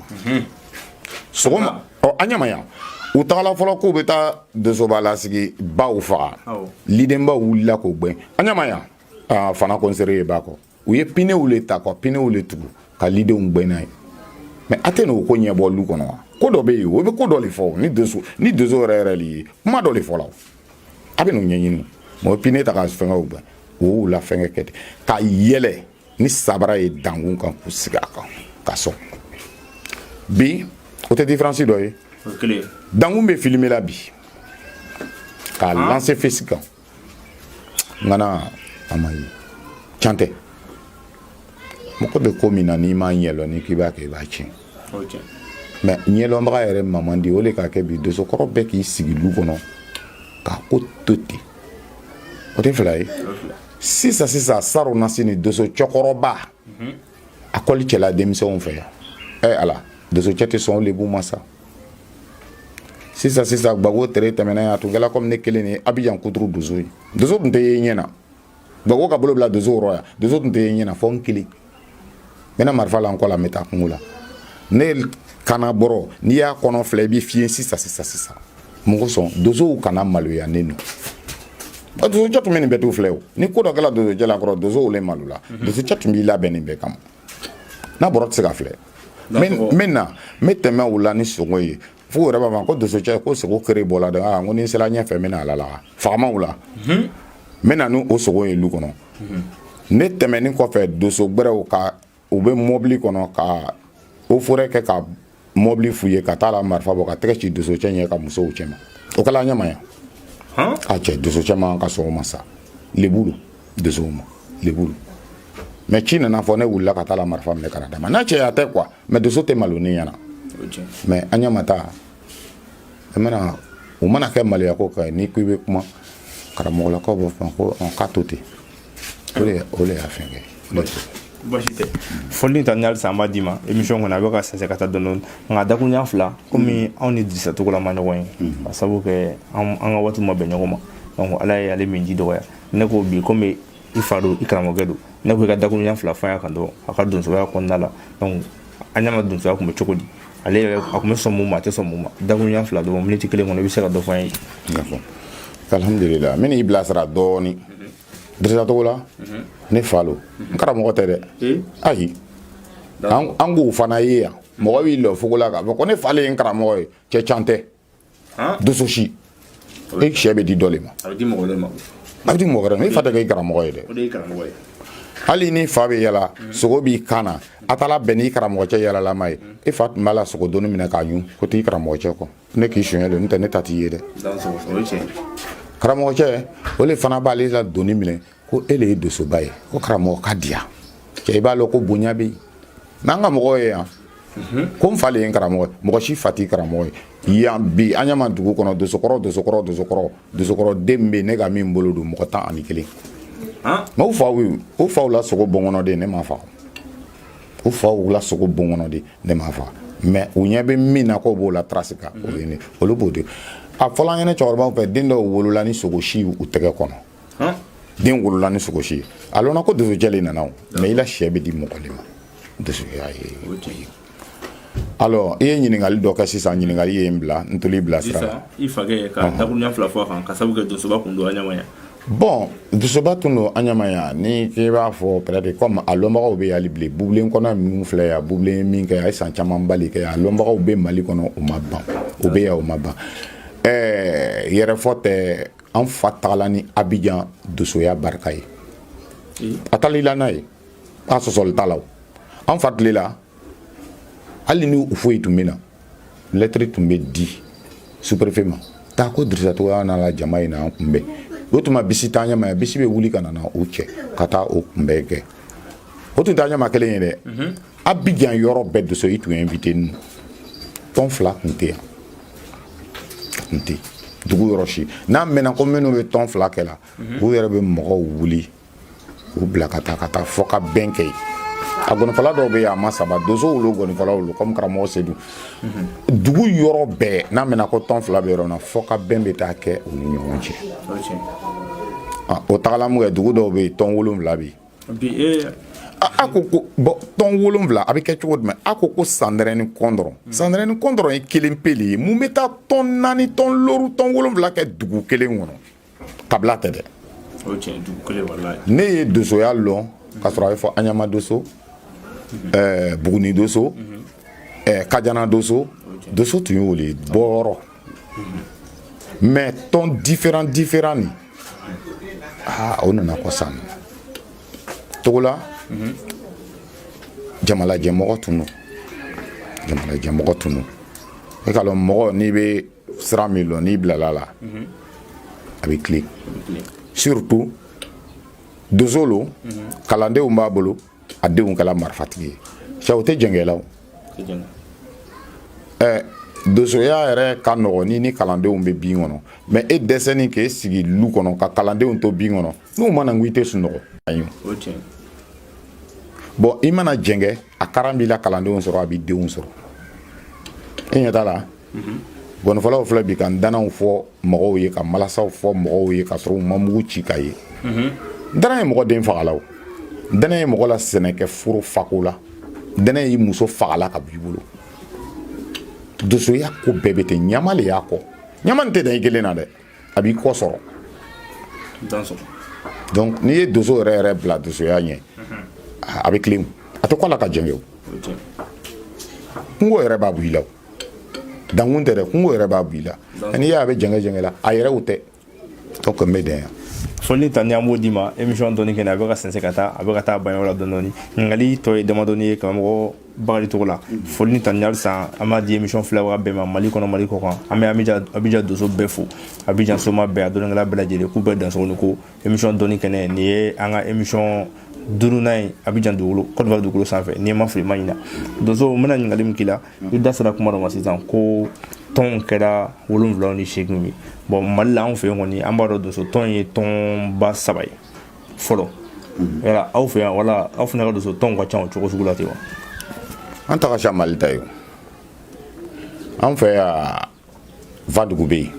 sɔgɔma. Ɔ, an ɲama yan, u tagala fɔlɔ k'u bɛ taa dosoba lasigi baw faga, lidenbaw wulila k'o gbɛn. An ɲama yan, fana kɔnsere ye ba kɔ, u ye pinew le ta ka pinew le tugu ka lidenw gbɛn n'a ye. Mais a tɛ n'o ko ɲɛbɔ lu kɔnɔ wa? Ko dɔ bɛ yen, o bɛ ko dɔ de fɔ. Ni donso yɛrɛ yɛrɛ le ye kuma dɔ de fɔ la, a bɛ n'o ɲɛɲini. Mɛ o pine ta ka fɛngɛw gbɛn, o y'u la fɛngɛ kɛ ten ka yɛlɛ ni sabara ye dankun kan k'u sigi a kan ka sɔn. Bi, o tɛ différence dɔ ye. Dankun bɛ filmer la bi k'a lancer Facebook kan, ŋana a ma ye can tɛ. Mɔgɔ bɛ ko min na, n'i m'a ɲɛlɔn, n'i k'i b'a kɛ, i b'a tiɲɛ. Mais ɲɛlɔnbaga yɛrɛ ma man di, o de k'a kɛ bi dosokɔrɔ bɛɛ k'i sigi lu kɔnɔ k'a ko to ten. O tɛ fila ye. Sisan sisan, saro nasi ni doso cɛkɔrɔba a kɔli cɛla denmisɛnw fɛ yan. Ɛ ala, dosocɛ tɛ sɔn o lebu ma sa. Sisan sisan, Gbagbo tere tɛmɛna yan, a tun kɛla komi ne kelen de Abijan kuturu doso ye. Doso tun tɛ ye ɲɛ na. Gbagbo ka bolo bila doso rɔ yan, doso tun tɛ ye ɲɛ na fɔ n kelen. N bɛna marifa la n kɔ la, n bɛ taa kungo la. Ne kana bɔrɔ, n'i y'a kɔnɔ filɛ, i bɛ fiyen sisan sisan sisan. Mun kosɔn? Dosow kana maloya ne nɔ. Dosocɛ tun bɛ nin bɛɛ t'u filɛ o. Ni ko dɔ kɛla dosocɛ la kɔrɔ, dosow le malola. Dosocɛ tun b'i labɛn nin bɛɛ kama. N'a bɔrɔ tɛ se ka filɛ, n bɛ na, n bɛ tɛmɛ u la ni sogo ye, fo u yɛrɛ b'a fɔ ko dosocɛ, ko sogo kere bɔla dɛ. Aa, n ko ni n sera ɲɛfɛ, n bɛna a lalaga fagamaw la. N bɛ na ni o sogo ye lu kɔnɔ. Ne tɛmɛnin kɔfɛ, doso gbɛrɛw ka u bɛ mɔbili kɔnɔ ka o forɛ kɛ ka mɔbili f'u ye ka taa la marifa bɔ ka tɛgɛ ci dosocɛ ɲɛ ka musow cɛma. O kɛla ɲɛma yan. A cɛ, dosocɛ man ka sɔn o ma sa. Lebu don dosow ma, lebu don. Mais ci nana fɔ, ne wulila ka taa la marifa minɛ ka na d'a ma. N'a cɛya tɛ quoi, mais doso tɛ malo ne ɲɛna. Mais an ɲɛ taa mana o mana kɛ maloya ko kan, n'i ko i bɛ kuma, karamɔgɔlakaw b'a fɔ ko k'a to ten. O de y'a fɛn kɛ. Basi tɛ. Fɔli ta ni halisa an b'a d'i ma émission kɔnɔ, a bɛ ka sɛnsɛn ka taa dɔɔni dɔɔni, nka dakuruɲa fila, komi anw ni Dirisa Togola ma ɲɔgɔn ye ka sababu kɛ an ka waati ma bɛn ɲɔgɔn ma, donc Ala ye ale min ji dɔgɔya. Ne ko bi, komi i fa don, i karamɔgɔkɛ don, ne ko i ka dakuruɲa fila fɔ an kan dɔrɔn a ka donsoya kɔnɔna la. Donc an ɲama donsoya tun bɛ cogo di? Ale yɛrɛ, a tun bɛ sɔn mun ma, a tɛ sɔn mun ma? Dakuruɲa fila dɔrɔn, miniti kelen kɔnɔ, i bɛ se ka dɔ fɔ an ye. D'accord, alhamdulillah. N bɛna i bilasira dɔɔni. Dirisa Togola, ne fa lo, n karamɔgɔ tɛ dɛ. Ayi, an k'o fana ye yan. Mɔgɔ b'i lɔ fogo la k'a fɔ ko ne fa le ye n karamɔgɔ ye. Cɛ can tɛ. Doso si e sɛ bɛ di dɔ le ma. A bɛ di mɔgɔ wɛrɛ ma. A bɛ di mɔgɔ wɛrɛ ma. I fa tɛ kɛ i karamɔgɔ ye dɛ. O de ye karamɔgɔ ye. Hali ni fa bɛ yala, sogo b'i kan na, a taara bɛn n'i karamɔgɔcɛ yalalama ye, e fa tun b'a la sogo doni minɛ k'a ɲun ko t'i karamɔgɔcɛ kɔ. Ne k'i suɲɛ don, n'o tɛ ne ta t'i ye dɛ. Karamɔgɔcɛ o le fana b'ale la doni minɛ ko e le ye dosoba ye, ko karamɔgɔ ka diya. Cɛ, i b'a lɔn ko bonya bɛ yen. N'an ka mɔgɔw ye yan ko n fa le ye n karamɔgɔ ye, mɔgɔ si fa t'i karamɔgɔ ye yan bi. An ɲama dugu kɔnɔ, dosokɔrɔ, dosokɔrɔ, dosokɔrɔ, dosokɔrɔ den bɛ yen, ne ka min bolo don, mɔgɔ 11. Mais u faw, u faw la sogo bonkɔnɔden, ne m'a faga. U faw la sogo bonkɔnɔden, ne m'a faga. Mais u ɲɛ bɛ min na k'o b'o la trace kan, o ye ne olu b'o de. A fɔla an ɲɛna cɛkɔrɔbaw fɛ, den dɔw wolola ni sogo si u tɛgɛ kɔnɔ. Den wolola ni sogo si ye, a lɔnna ko dosocɛ le nana o. Mais i la sɛ bɛ di mɔgɔ le ma, dosoya ye. Alors, i ye ɲininkali dɔ kɛ sisan, ɲininkali ye n bila n toli bilasira la. I fakɛ ka dakuruɲa fila fɔ a kan ka sababu kɛ dosoba kun don an ɲama yan. Bon, dosoba tun don an ɲama yan. Ni k'i b'a fɔ, peut-être comme a lɔnbagaw bɛ hali bilen, bubilen kɔnɔ minnu filɛ yan, bubilen min kɛ, a ye san caman bali kɛ, a lɔnbagaw bɛ Mali kɔnɔ, u ma ban, u bɛ yan, u ma ban. Yɛrɛfɔ tɛ, an fa tagala ni Abijan dosoya barika ye. A taara i la n'a ye, a sɔsɔli t'a la o. An fa tile la, hali ni u foyi tun bɛ na, lɛtiri tun bɛ di sous-préfet ma, taa ko Dirisa Togola n'a la jama ye na an kunbɛn. O tuma bisi t'an ɲɛma yan, bisi bɛ wuli ka na o cɛ ka taa o kunbɛn kɛ. O tun t'an ɲɛma kelen ye dɛ. Abijan yɔrɔ bɛɛ, doso i tun invité ninnu, tɔn fila tun tɛ yan, a tun tɛ dugu yɔrɔ si. N'a mɛnna ko minnu bɛ tɔn fila kɛ la, u yɛrɛ bɛ mɔgɔw wuli k'u bila ka taa fɔ ka bɛn kɛ yen. A gɔnifɔla dɔw bɛ yen, a ma saba donso wolo gɔnifɔlaw olu comme karamɔgɔ Sedu. Dugu yɔrɔ bɛɛ, n'a mɛnna ko tɔn fila bɛ yɔrɔ min na, fɔ ka bɛn bɛ taa kɛ u ni ɲɔgɔn cɛ. O tagala mun kɛ, dugu dɔw bɛ yen, tɔn 7 bɛ yen. A ko bon, tɔn 7, a bɛ kɛ cogo jumɛn? A ko Sandɛrɛ ni Kɔndɔrɔn, Sandɛrɛ ni Kɔndɔrɔn ye kelen pe de ye. Mun bɛ taa tɔn naani, tɔn looru, tɔn 7 kɛ dugu kelen kɔnɔ? Kabila tɛ dɛ. Ne ye donsoya lɔn ka sɔrɔ a bɛ fɔ Aɲama doso, Buguni doso, Kajana doso. Doso tun y'o de ye bɔyɔrɔ. Mais tɔn différent différent nin, aa, o nana kɔ san Togola. Jamalajɛmɔgɔ tun don, jamalajɛmɔgɔ tun don. E k'a lɔn, mɔgɔ n'i bɛ sira min lɔn, n'i bilala la, a bɛ tilen. Surtout donso lo, kalandenw b'a bolo, a denw kɛla marifatigi ye. Cɛ, o tɛ jɛngɛla o. Donsoya yɛrɛ ka nɔgɔn ni kalandenw bɛ bin kɔnɔ. Mais e dɛsɛni k'e sigi lu kɔnɔ ka kalandenw to bin kɔnɔ, n'u ma na, n ko i tɛ sunɔgɔ. Ayi, Bon, i mana jɛngɛ, a karan b'i la, kalandenw sɔrɔ, a b'i denw sɔrɔ. E ɲɛ t'a la, gɔnifɔlaw filɛ bi ka ntanaw fɔ mɔgɔw ye, ka malasaw fɔ mɔgɔw ye, ka sɔrɔ u ma mugu ci ka ye. Ntana ye mɔgɔ den fagala o, ntana ye mɔgɔ la sɛnɛkɛ foro fako la, ntana ye muso fagala ka b'i bolo. Dosoya ko bɛɛ bɛ ten, ɲama le y'a kɔ. Ɲama tɛ dan i kelen na dɛ, a b'i kɔ sɔrɔ. Donc n'i ye doso yɛrɛ yɛrɛ bila dosoya ɲɛ, a bɛ tilen, a tɛ kɔ la ka jɛngɛ o. Kungo yɛrɛ b'a bɔ i la, dankun tɛ dɛ, kungo yɛrɛ b'a bɔ i la. N'i y'a bɛ jɛngɛ jɛngɛ la, a yɛrɛw tɛ. Donc n bɛ dan yan. Foli ta ni an b'o d'i ma. Émission dɔɔni kɛnɛ, a bɛ ka sɛnsɛn ka taa, a bɛ ka taa banyɔrɔ la dɔɔni dɔɔni. Ɲininkali tɔ ye damadɔni ye karamɔgɔ Bakari Togola. Foli ni tani halisa an b'a di émission filɛbaga bɛɛ ma, Mali kɔnɔ, Mali kɔ kan. An bɛ Abijan doso bɛɛ fo, Abijan soma bɛɛ, a dɔnnikɛla bɛɛ lajɛlen, k'u bɛɛ dansogo ni ko. Émission dɔnni kɛnɛ, nin ye an ka émission duurunan ye Abijan dugukolo, Côte d'Ivoire dugukolo sanfɛ. N'i ma fili, ma ɲina. Donso, n bɛna ɲininkali min k'i la, i da sera kuma dɔ ma sisan ko tɔnw kɛra 78 ye. Bon, Mali la, anw fɛ yen kɔni, an b'a dɔn donso tɔn ye tɔnba saba ye fɔlɔ. Yala aw fɛ yan, wala aw fana ka donso tɔnw ka ca o cogo sugu la ten wa? An ta ka ca Mali ta ye. An fɛ yan, Vadugu bɛ yen,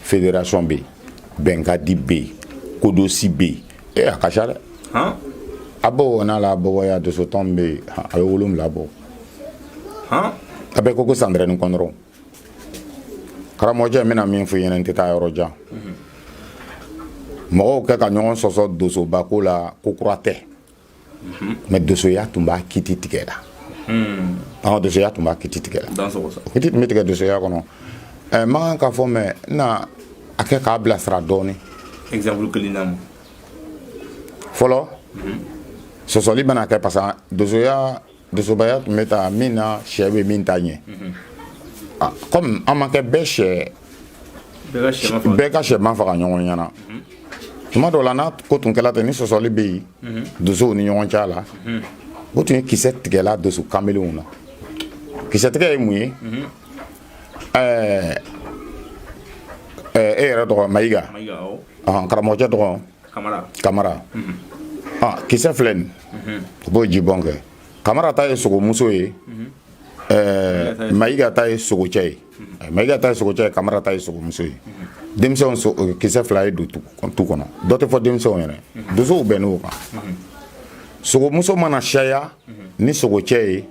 fédération bɛ yen, Bɛnkadi bɛ yen, Kodosi bɛ yen. E, a ka ca dɛ. A bɔ n'a la bɔbɔ ya donso tɔn bɛ yen, a bɛ 7 bɔ. A bɛɛ ko sandɛrɛ ni kɔndɔrɔn. Karamɔgɔcɛ, n bɛna min fɔ i ɲɛna, n tɛ taa yɔrɔ jan. Mɔgɔw kɛ ka ɲɔgɔn sɔsɔ donsobako la, ko kura tɛ, mais donsoya tun b'a kiti tigɛ la. Ɔn, donsoya tun b'a kiti tigɛ la. Kiti tun bɛ tigɛ donsoya kɔnɔ. Ɛ, man kan ka fɔ, mais n na a kɛ k'a bilasira dɔɔni. Exemple kelen na ma. Fɔlɔ, sɔsɔli bɛna kɛ parce que donsoya, donsobaya tun bɛ taa min na, sɛ bɛ min ta ɲɛ. Comme an ma kɛ bɛɛ sɛ, bɛɛ ka sɛ ma faga ɲɔgɔn ɲɛna. Tuma dɔw la, n'a ko tun kɛla ten, ni sɔsɔli bɛ yen donsow ni ɲɔgɔn cɛ la, o tun ye kisɛ tigɛla donso kamelenw na. Kisɛ tigɛ ye mun ye? Ɛɛ, e yɛrɛ tɔgɔ Mayiga, karamɔgɔcɛ tɔgɔ Kamara. Kisɛ filɛ nin, u b'o jibɔn kɛ. Kamara ta ye sogomuso ye, Mayiga ta ye sogocɛ ye. Mayiga ta ye sogocɛ ye, Kamara ta ye sogomuso ye. Denmisɛnw, kisɛ fila ye don tu kɔnɔ, dɔ tɛ fɔ denmisɛnw yɛrɛ. Donsow bɛnn'o kan. Sogomuso mana siyaya ni sogocɛ ye,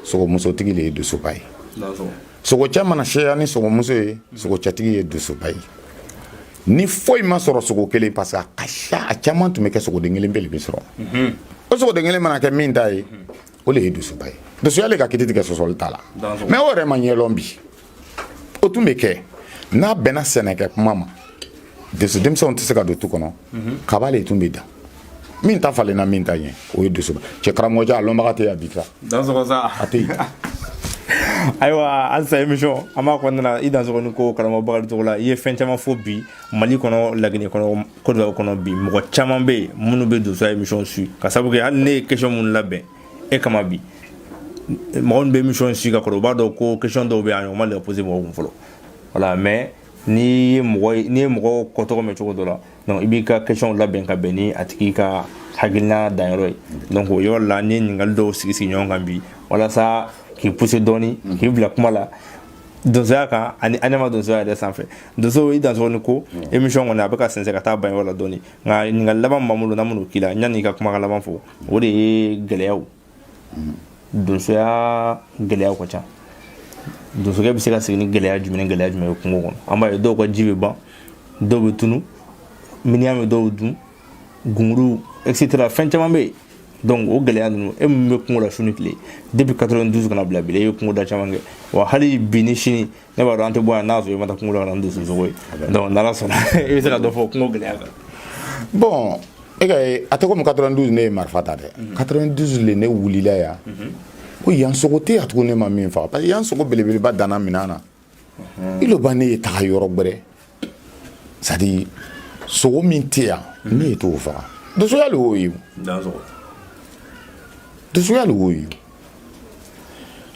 sogomusotigi de ye donsoba ye. Sogocɛ mana siyaya ni sogomuso ye, sogocɛtigi ye donsoba ye. Ni foyi ma sɔrɔ sogo kelen, parce que a ka siya, a caman tun bɛ kɛ sogoden kelen pe de bɛ sɔrɔ. O sogoden kelen mana kɛ min ta ye, o de ye donsoba ye. Donsoya le ka kiti tigɛ, sɔsɔli t'a la. Mais o yɛrɛ ma ɲɛlɔn bi. O tun bɛ kɛ n'a bɛnna sɛnɛkɛ kuma ma, donso denmisɛnw tɛ se ka don tu kɔnɔ, kaba le tun bɛ dan. Min ta falenna min ta ɲɛ, o ye donsoba. Cɛ, karamɔgɔcɛ, a lɔnbaga tɛ yan bi sa. A tɛ yen. Ayiwa, halisa émission an b'a kɔnɔna na. I dansogo ni ko karamɔgɔ Bakari Togola. I ye fɛn caman fɔ bi, Mali kɔnɔ, Laginɛ kɔnɔ, Côte d'Ivoire kɔnɔ. Bi mɔgɔ caman bɛ yen minnu bɛ donsoya émission suit, ka sababu kɛ hali ne ye question minnu labɛn e kama bi, mɔgɔ min bɛ émission suit ka kɔrɔ, u b'a dɔn ko question dɔw bɛ yen, a ɲɔgɔn ma deli ka poser mɔgɔ kun fɔlɔ. Voilà, mais n'i ye mɔgɔ, n'i ye mɔgɔ kɔtɔgɔ mɛn cogo dɔ la, donc i b'i ka question labɛn ka bɛn ni a tigi ka hakilina danyɔrɔ ye. Donc o yɔrɔ la, n'i ye ɲininkali dɔw sigi sigi ɲɔgɔn kan bi, walasa k'i pousser dɔɔni, k'i bila kuma la donsoya kan ani anɛma donsoya yɛrɛ sanfɛ. Donso, i dansogo ni ko. Émission kɔni, a bɛ ka sɛnsɛn ka taa ban yɔrɔ la dɔɔni, nka ɲininkali laban min b'an bolo n'an bɛn'o k'i la yanni i ka kumakan laban fɔ, o de ye gɛlɛyaw. Donsoya gɛlɛyaw ka ca. Donsokɛ bɛ se ka sigi ni gɛlɛya jumɛn ni gɛlɛya jumɛn ye kungo kɔnɔ? An b'a ye dɔw ka ji bɛ ban, dɔw bɛ tunu, miniyan bɛ dɔw dun, gunguru, etc. Fɛn caman bɛ yen. Donc o gɛlɛya ninnu, e min bɛ kungo la su ni tile depuis 92 kana bila bi la, i ye kungo da caman kɛ wa. Hali bi ni sini, ne b'a dɔn an tɛ bɔ yan n'a sɔrɔ i ma taa kungo la ka na ni donso sogo ye. Donc n'Ala sɔnna, i bɛ se ka dɔ fɔ kungo gɛlɛya kan? Bon, e ka ye, a tɛ komi 92 ne ye marifa ta dɛ. 92 le ne wulila yan ko yan sogo tɛ yan tuguni, ne ma min faga, parce que yan sogo belebeleba danna minɛn na. I ba ne ye taga yɔrɔ gbɛrɛ, c'est à dire sogo min tɛ yan, ne ye t'o faga. Donsoya le y'o ye, donsoya le y'o ye.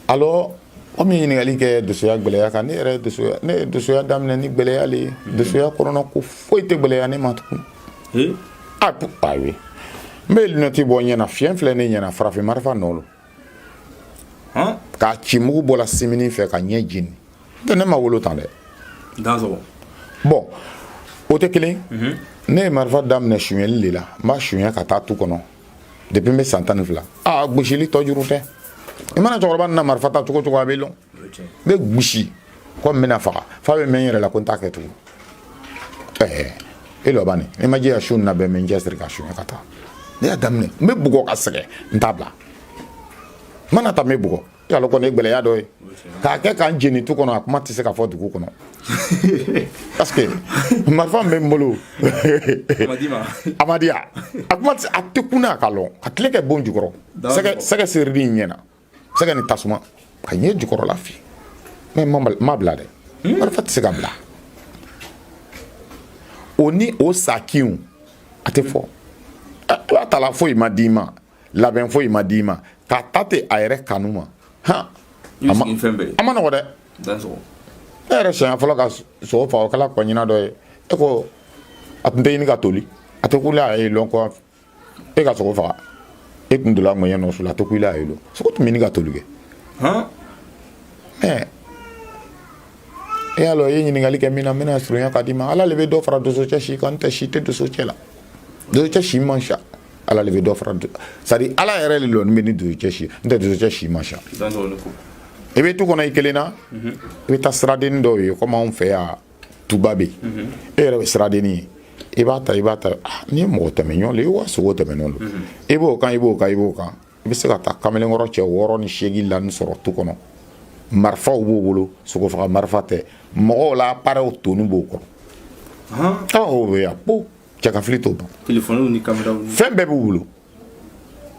Alors, komi ɲininkali kɛ donsoya gɛlɛya kan, ne yɛrɛ donsoya, ne ye donsoya daminɛ ni gɛlɛya le ye. Donsoya kɔnɔna ko foyi tɛ gɛlɛya ne ma tugun. A ayi, n N bɛ lunette bɔ n ɲɛ na, fiɲɛ filɛ ne ɲɛ na, farafin marifa nɔ lo. K'a ci mugu bɔla simini fɛ ka ɲɛ jeni. Tɛ ne ma wolo tan dɛ. Bon, o tɛ kelen. Ne ye marifa daminɛ suɲɛli de la. N b'a suɲɛ ka taa tu kɔnɔ depuis n bɛ san 12. Aa, gosili tɔ juru tɛ. I mana cɛkɔrɔba na marifa ta cogo cogo, a bɛ lɔn. N bɛ gosi ko n bɛna faga f'a bɛ mɛn n yɛrɛ la ko n t'a kɛ tugun. Ɛɛ, e lɔba nin, i ma jija su nin na bɛɛ, n bɛ n cɛsiri ka suɲɛ ka taa. Ne y'a daminɛ, n bɛ bugɔ ka sɛgɛn, n t'a bila. N mana ta, n bɛ bugɔ. Yalo kɔni ye gɛlɛya dɔ ye k'a kɛ k'an jeni tu kɔnɔ. A kuma tɛ se ka fɔ dugu kɔnɔ parce que marifa min bɛ n bolo, a ma di yan. A kuma tɛ, a tɛ kunna a ka lɔn ka tile kɛ bon jukɔrɔ. Sɛgɛ sɛgɛ serili in ɲɛna, sɛgɛ ni tasuma ka ɲɛ jukɔrɔla fi. Mais n ma bila dɛ. Marifa tɛ se ka bila. O ni o sakiw, a tɛ fɔ. I b'a ta la, foyi ma d'i ma, labɛn foyi ma d'i ma, k'a ta ten a yɛrɛ kanu ma. Han, a ma nɔgɔ dɛ. Ne yɛrɛ siɲɛ fɔlɔ ka sogo faga, o kɛla kɔɲina dɔ ye. E ko a tun tɛ ɲini ka toli, a tɛ kule a ye lɔn ko e ka sogo faga. E tun donna ŋɔɲɛ nɔ la, a tɛ kule a ye lɔn. Sogo tun bɛ ɲini ka toli kɛ. Mais e y'a lɔn, i ye ɲininkali kɛ min na, n bɛna surunya ka d'i ma. Ala le bɛ dɔ fara dosocɛ si kan. N tɛ si tɛ dosocɛ la, dosocɛ si man siya. Ala le bɛ dɔ fara, c'est à dire Ala yɛrɛ de lɔnni bɛ ni dosocɛ si. N tɛ dosocɛ si man siya. I bɛ tu kɔnɔ i kelen na, i bɛ taa siradenni dɔw ye komi anw fɛ yan tuba bɛ yen. E yɛrɛ bɛ siradenni ye, i b'a ta, i b'a ta. N'i ye mɔgɔ tɛmɛ ɲɔgɔn la, i wa sogo tɛmɛ ɲɔgɔn don, i b'o kan, i b'o kan, i b'o kan. I bɛ se ka taa kamalenkɔrɔ cɛ 6 ni 8 lani sɔrɔ tu kɔnɔ. Marifaw b'o bolo, sogo faga marifa tɛ, mɔgɔw la appareil toni b'o kɔrɔ. O bɛ yan po cɛ ka fili t'o ban. Fɛn bɛɛ b'u bolo.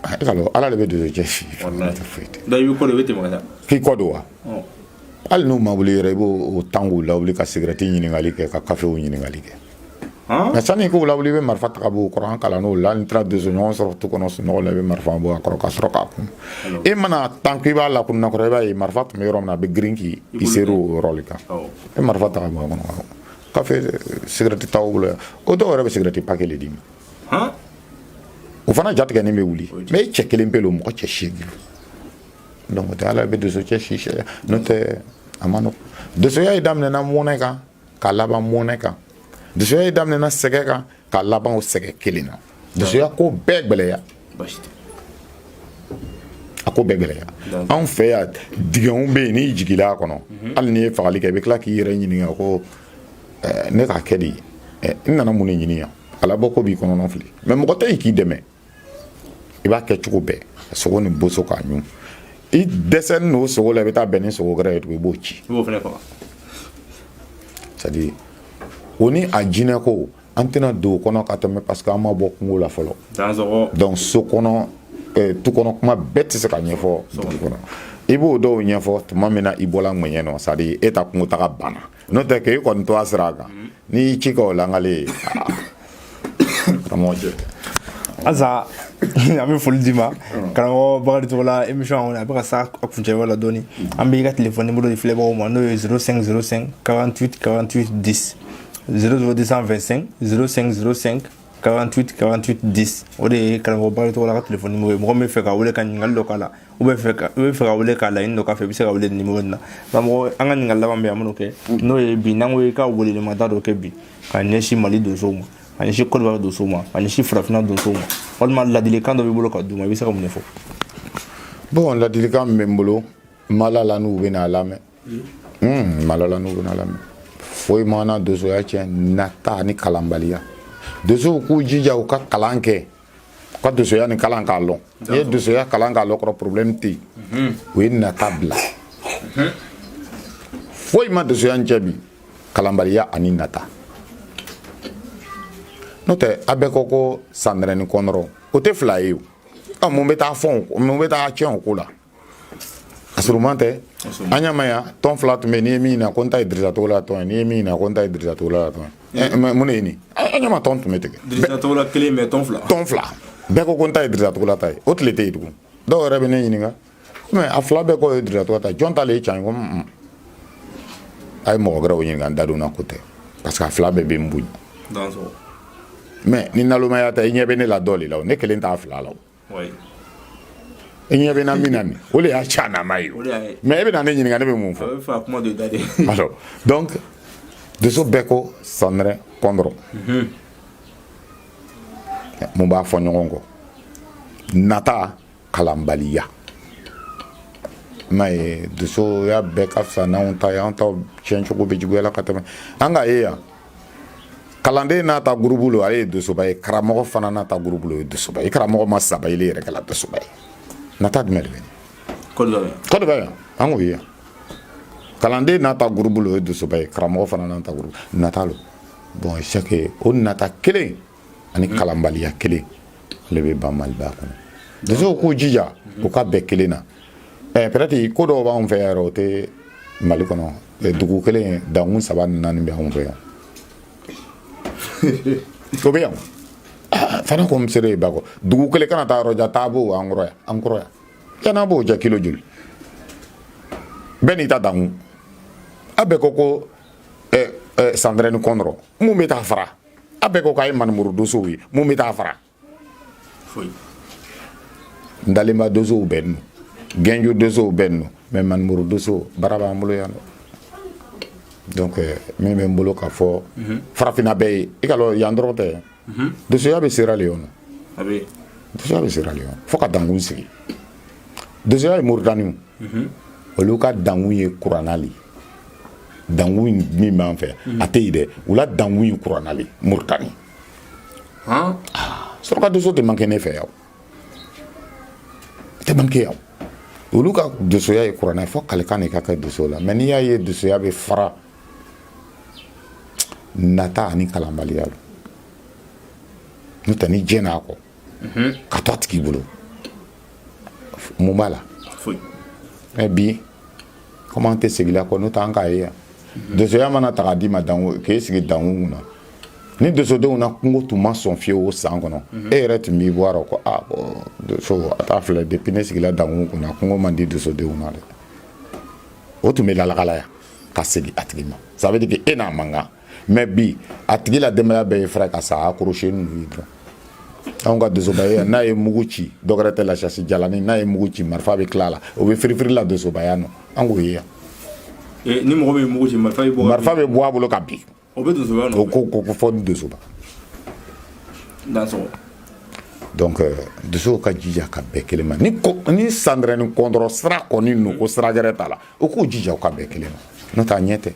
E ka lɔn, Ala de bɛ donso cɛ si. K'i kɔ don wa, hali n'u ma wuli yɛrɛ, i b'o tan k'u lawuli ka sigɛrɛti ɲininkali kɛ, ka kafew ɲininkali kɛ. Mɛ sani k'u lawuli, i bɛ marifa ta ka b'u kɔrɔ. An kalan n'o la. Ni taara donso ɲɔgɔn sɔrɔ tu kɔnɔ sunɔgɔ la, i bɛ marifa bɔ a kɔrɔ ka sɔrɔ k'a kun. E mana tan ko i b'a lakunna kɔrɔ, i b'a ye marifa tun bɛ yɔrɔ min na, a bɛ girin k'i ser'o yɔrɔ de kan. I bɛ marifa ta ka bɔ a kɔnɔ, kafe sigɛrɛti t'aw bolo yan. O dɔw yɛrɛ bɛ sigɛrɛti paquet de d'i ma. O fana jatigɛnin bɛ wuli. Mais e cɛ kelen pe lo, mɔgɔ cɛ 8. Donc o tɛ Ala bɛ donso cɛ si sɛ, n'o tɛ a ma nɔgɔ. Donsoya ye daminɛna mɔnɛ kan ka laban mɔnɛ kan. Donsoya ye daminɛna sɛgɛ kan ka laban o sɛgɛ kelen na. Donsoya ko bɛɛ gɛlɛya, a ko bɛɛ gɛlɛya. Anw fɛ yan, dingɛw bɛ yen, n'i jigila a kɔnɔ, hali n'i ye fagali kɛ, i bɛ tila k'i yɛrɛ ɲininka ko ne k'a kɛ di, n nana mun de ɲini yan? Ala bɔ ko b'i kɔnɔna fili. Mais mɔgɔ tɛ yen k'i dɛmɛ. I b'a kɛ cogo bɛɛ, sogo ni boso k'a ɲun. I dɛsɛ n'o sogo la, i bɛ taa bɛn ni sogo wɛrɛ ye tugun, i b'o ci. C'est à dire o ni a jinɛ ko, an tɛna don o kɔnɔ ka tɛmɛ parce que an ma bɔ kungo la fɔlɔ. Donc so kɔnɔ, tu kɔnɔ kuma bɛɛ tɛ se ka ɲɛfɔ dugu kɔnɔ. I b'o dɔw ɲɛfɔ tuma min na i bɔla ŋɛɲɛ nɔ, c'est à dire e ta kungo taga banna. N'o tɛ k'e kɔni to a sira kan, n'i y'i ci k'o langale ye, karamɔgɔ cɛ. Halisa an bɛ foli d'i ma, karamɔgɔ Bakari Togola. Émission kɔni, a bɛ ka s'a a kuncɛyɔrɔ la dɔɔni. An bɛ i ka téléphone numéro di filɛbagaw ma, n'o ye 05 05 48 48 10, 00225 05 05 48 48 10. O de ye karamɔgɔ Bakari Togola ka téléphone numéro ye. Mɔgɔ min bɛ fɛ ka wele ka ɲininkali dɔ k'a la, ou bɛ fɛ ka i bɛ fɛ ka wele ka laɲini dɔ k'a fɛ, i bɛ se ka wele numéro in na. Karamɔgɔ, an ka ɲininkali laban bɛ yan, an b'o kɛ, n'o ye bi n'an ko i ka welelemada dɔ kɛ bi ka ɲɛsin Mali donsow ma, ka ɲɛsin Côte d'Ivoire donsow ma, ka ɲɛsin farafinna donsow ma, walima ladilikan dɔ b'i bolo ka d'u ma, i bɛ se ka mun de fɔ? Bon, ladilikan min bɛ n bolo, n ma la la n'u bɛna a lamɛn, n ma la la n'u bɛna a lamɛn. Foyi ma na donsoya tiɲɛ nata ni kalanbaliya. Donsow k'u jija u ka kalan kɛ, u ka donsoya ni kalan k'a lɔn. N'i ye donsoya kalan k'a lɔn kɔrɔ, problème tɛ yen. O ye nata bila. Foyi ma donsoya cɛ bi kalanbaliya ani nata. N'o tɛ, a bɛɛ ko ko sandɛrɛ ni kɔnɔrɔ, o tɛ fila ye. O mun bɛ taa fɔn, mun bɛ taa tiɲɛ o ko la? A suruman tɛ. An ɲa ma yan, tɔn fila tun bɛ yen. N'i ye min ɲininka ko n ta ye Dirisa Togola tɔn ye, n'i ye min ɲininka ko n ta ye Dirisa Togola tɔn ye, mun de ye nin? An ɲa ma, tɔn tun bɛ tigɛ. Dirisa Togola kelen, mais tɔn fila. Tɔn fila, bɛɛ ko ko n ta ye Dirisa Togola ta ye. O tile tɛ yen tugun. Dɔw yɛrɛ bɛ ne ɲininka, mais a fila bɛɛ ko ye Dirisa Togola ta ye, jɔn ta le ye tiɲɛ ye? Ko a ye mɔgɔ wɛrɛw ɲininka, n da donna ko tɛ, parce que a fila bɛɛ bɛ n bonya. Mais ni nalomaya tɛ, i ɲɛ bɛ ne la dɔ de la o, ne kelen t'a fila la o. I ɲɛ bɛ na min na nin, o de y'a canama ye o. Mais e bɛ na ne ɲininka, ne bɛ mun fɔ? Alors donc donso bɛɛ ko sandrɛ kɔndɔrɔ, mun b'a fɔ ɲɔgɔn kɔ? Nata, kalanbaliya. I m'a ye, donsoya bɛɛ ka fisa n'anw ta ye. Anw taw tiɲɛ cogo bɛ juguya la ka tɛmɛ an ka ye yan. Kalanden n'a ta gurubu lo, ale ye donsoba ye. Karamɔgɔ fana n'a ta gurubu lo, o ye donsoba ye. Karamɔgɔ ma saba ile yɛrɛ kɛla donsoba ye. Nata jumɛn de bɛ yen? Kɔ de bɛ yan, an k'o ye yan. Kalanden n'a ta gurubu lo, o ye donsoba ye. Karamɔgɔ fana n'a ta gurubu nata lo. Bon, c'est que o nata kelen ani kalanbaliya kelen ale bɛ ban Maliba kɔnɔ. Donsow k'u jija u ka bɛn kelen na. Peut-être ko dɔw b'anw fɛ yan yɛrɛ, o tɛ Mali kɔnɔ. Dugu kelen, dankun saba ni naani bɛ anw fɛ yan, o bɛ yan fana. Ko seere ye bakɔ dugu kelen kana taa yɔrɔ jan, taa b'o an kɔrɔ yan, an kɔrɔ yan. Yan'a b'o jɛ kilo joli? Bɛɛ n'i ta dankun. A bɛɛ ko ko sandrɛ ni kɔndɔrɔ, mun bɛ taa fara? A bɛɛ ko k'a ye manimuru donsow ye, mun bɛ taa fara? Ndalenba donsow bɛ nɔ, gɛnjo donsow bɛ nɔ, mais manimuru donso baara b'an bolo yan nɔ. Donc min bɛ n bolo ka fɔ farafinna bɛɛ ye, i ka lɔ yan dɔrɔn tɛ, donsoya bɛ Sierra Leone, donsoya bɛ Sierra Leone fo ka dankun sigi. Donsoya ye Moritani, olu ka dankun ye kuranna le. Dankun min b'an fɛ, a tɛ yen dɛ. U la dankun ye kuranna le Moritani. Suraka donso tɛ manqué ne fɛ yan, tɛ manqué yan. Olu ka donsoya ye kuranna, fo kalikan de ka kɛ donso la. Mais n'i y'a ye donsoya bɛ fara, nata ani kalanbaliya lo. N'o tɛ, ni diɲɛ n'a kɔ ka to a tigi bolo, mun b'a la? Mais bi, komi an tɛ segin la kɔ, n'o tɛ an k'a ye yan, donsoya mana ta k'a d'i ma, danko k'e sigi dankun kunna, ni donsodenw na kungo tun ma sɔn fiyewu o san kɔnɔ, e yɛrɛ tun b'i bɔ a rɔ ko aa, donso a t'a filɛ, depuis ne sigila dankun kunna, kungo man di donsodenw na dɛ. O tun bɛ lalakalaya ka segin a tigi ma. Ça veut dire que e n'a man kan. Mais bi, a tigi la denbaya bɛɛ ye fɛrɛ ka sa accroché ninnu ye dɔrɔn. Anw ka donsoba ye, n'a ye mugu ci, dɔ wɛrɛ tɛ la chasse jalani, n'a ye mugu ci, marifa bɛ tila a la, o bɛ firifiri la donsobaya nɔ. An k'o ye yan. Ni mɔgɔ min ye mugu ci, marifa bɛ bɔ. Marifa bɛ bɔ a bolo ka bin. O bɛ donsoba nɔ. O ko fɔ ni donsoba. Dansɔgɔ. Donc donsow ka jija ka bɛn kelen ma. Ni ko ni sandrɛ ni kɔndɔrɔ sira kɔni don, ko sira gɛrɛ t'a la, o k'u jija u ka bɛn kelen ma, n'o tɛ a ɲɛ tɛ.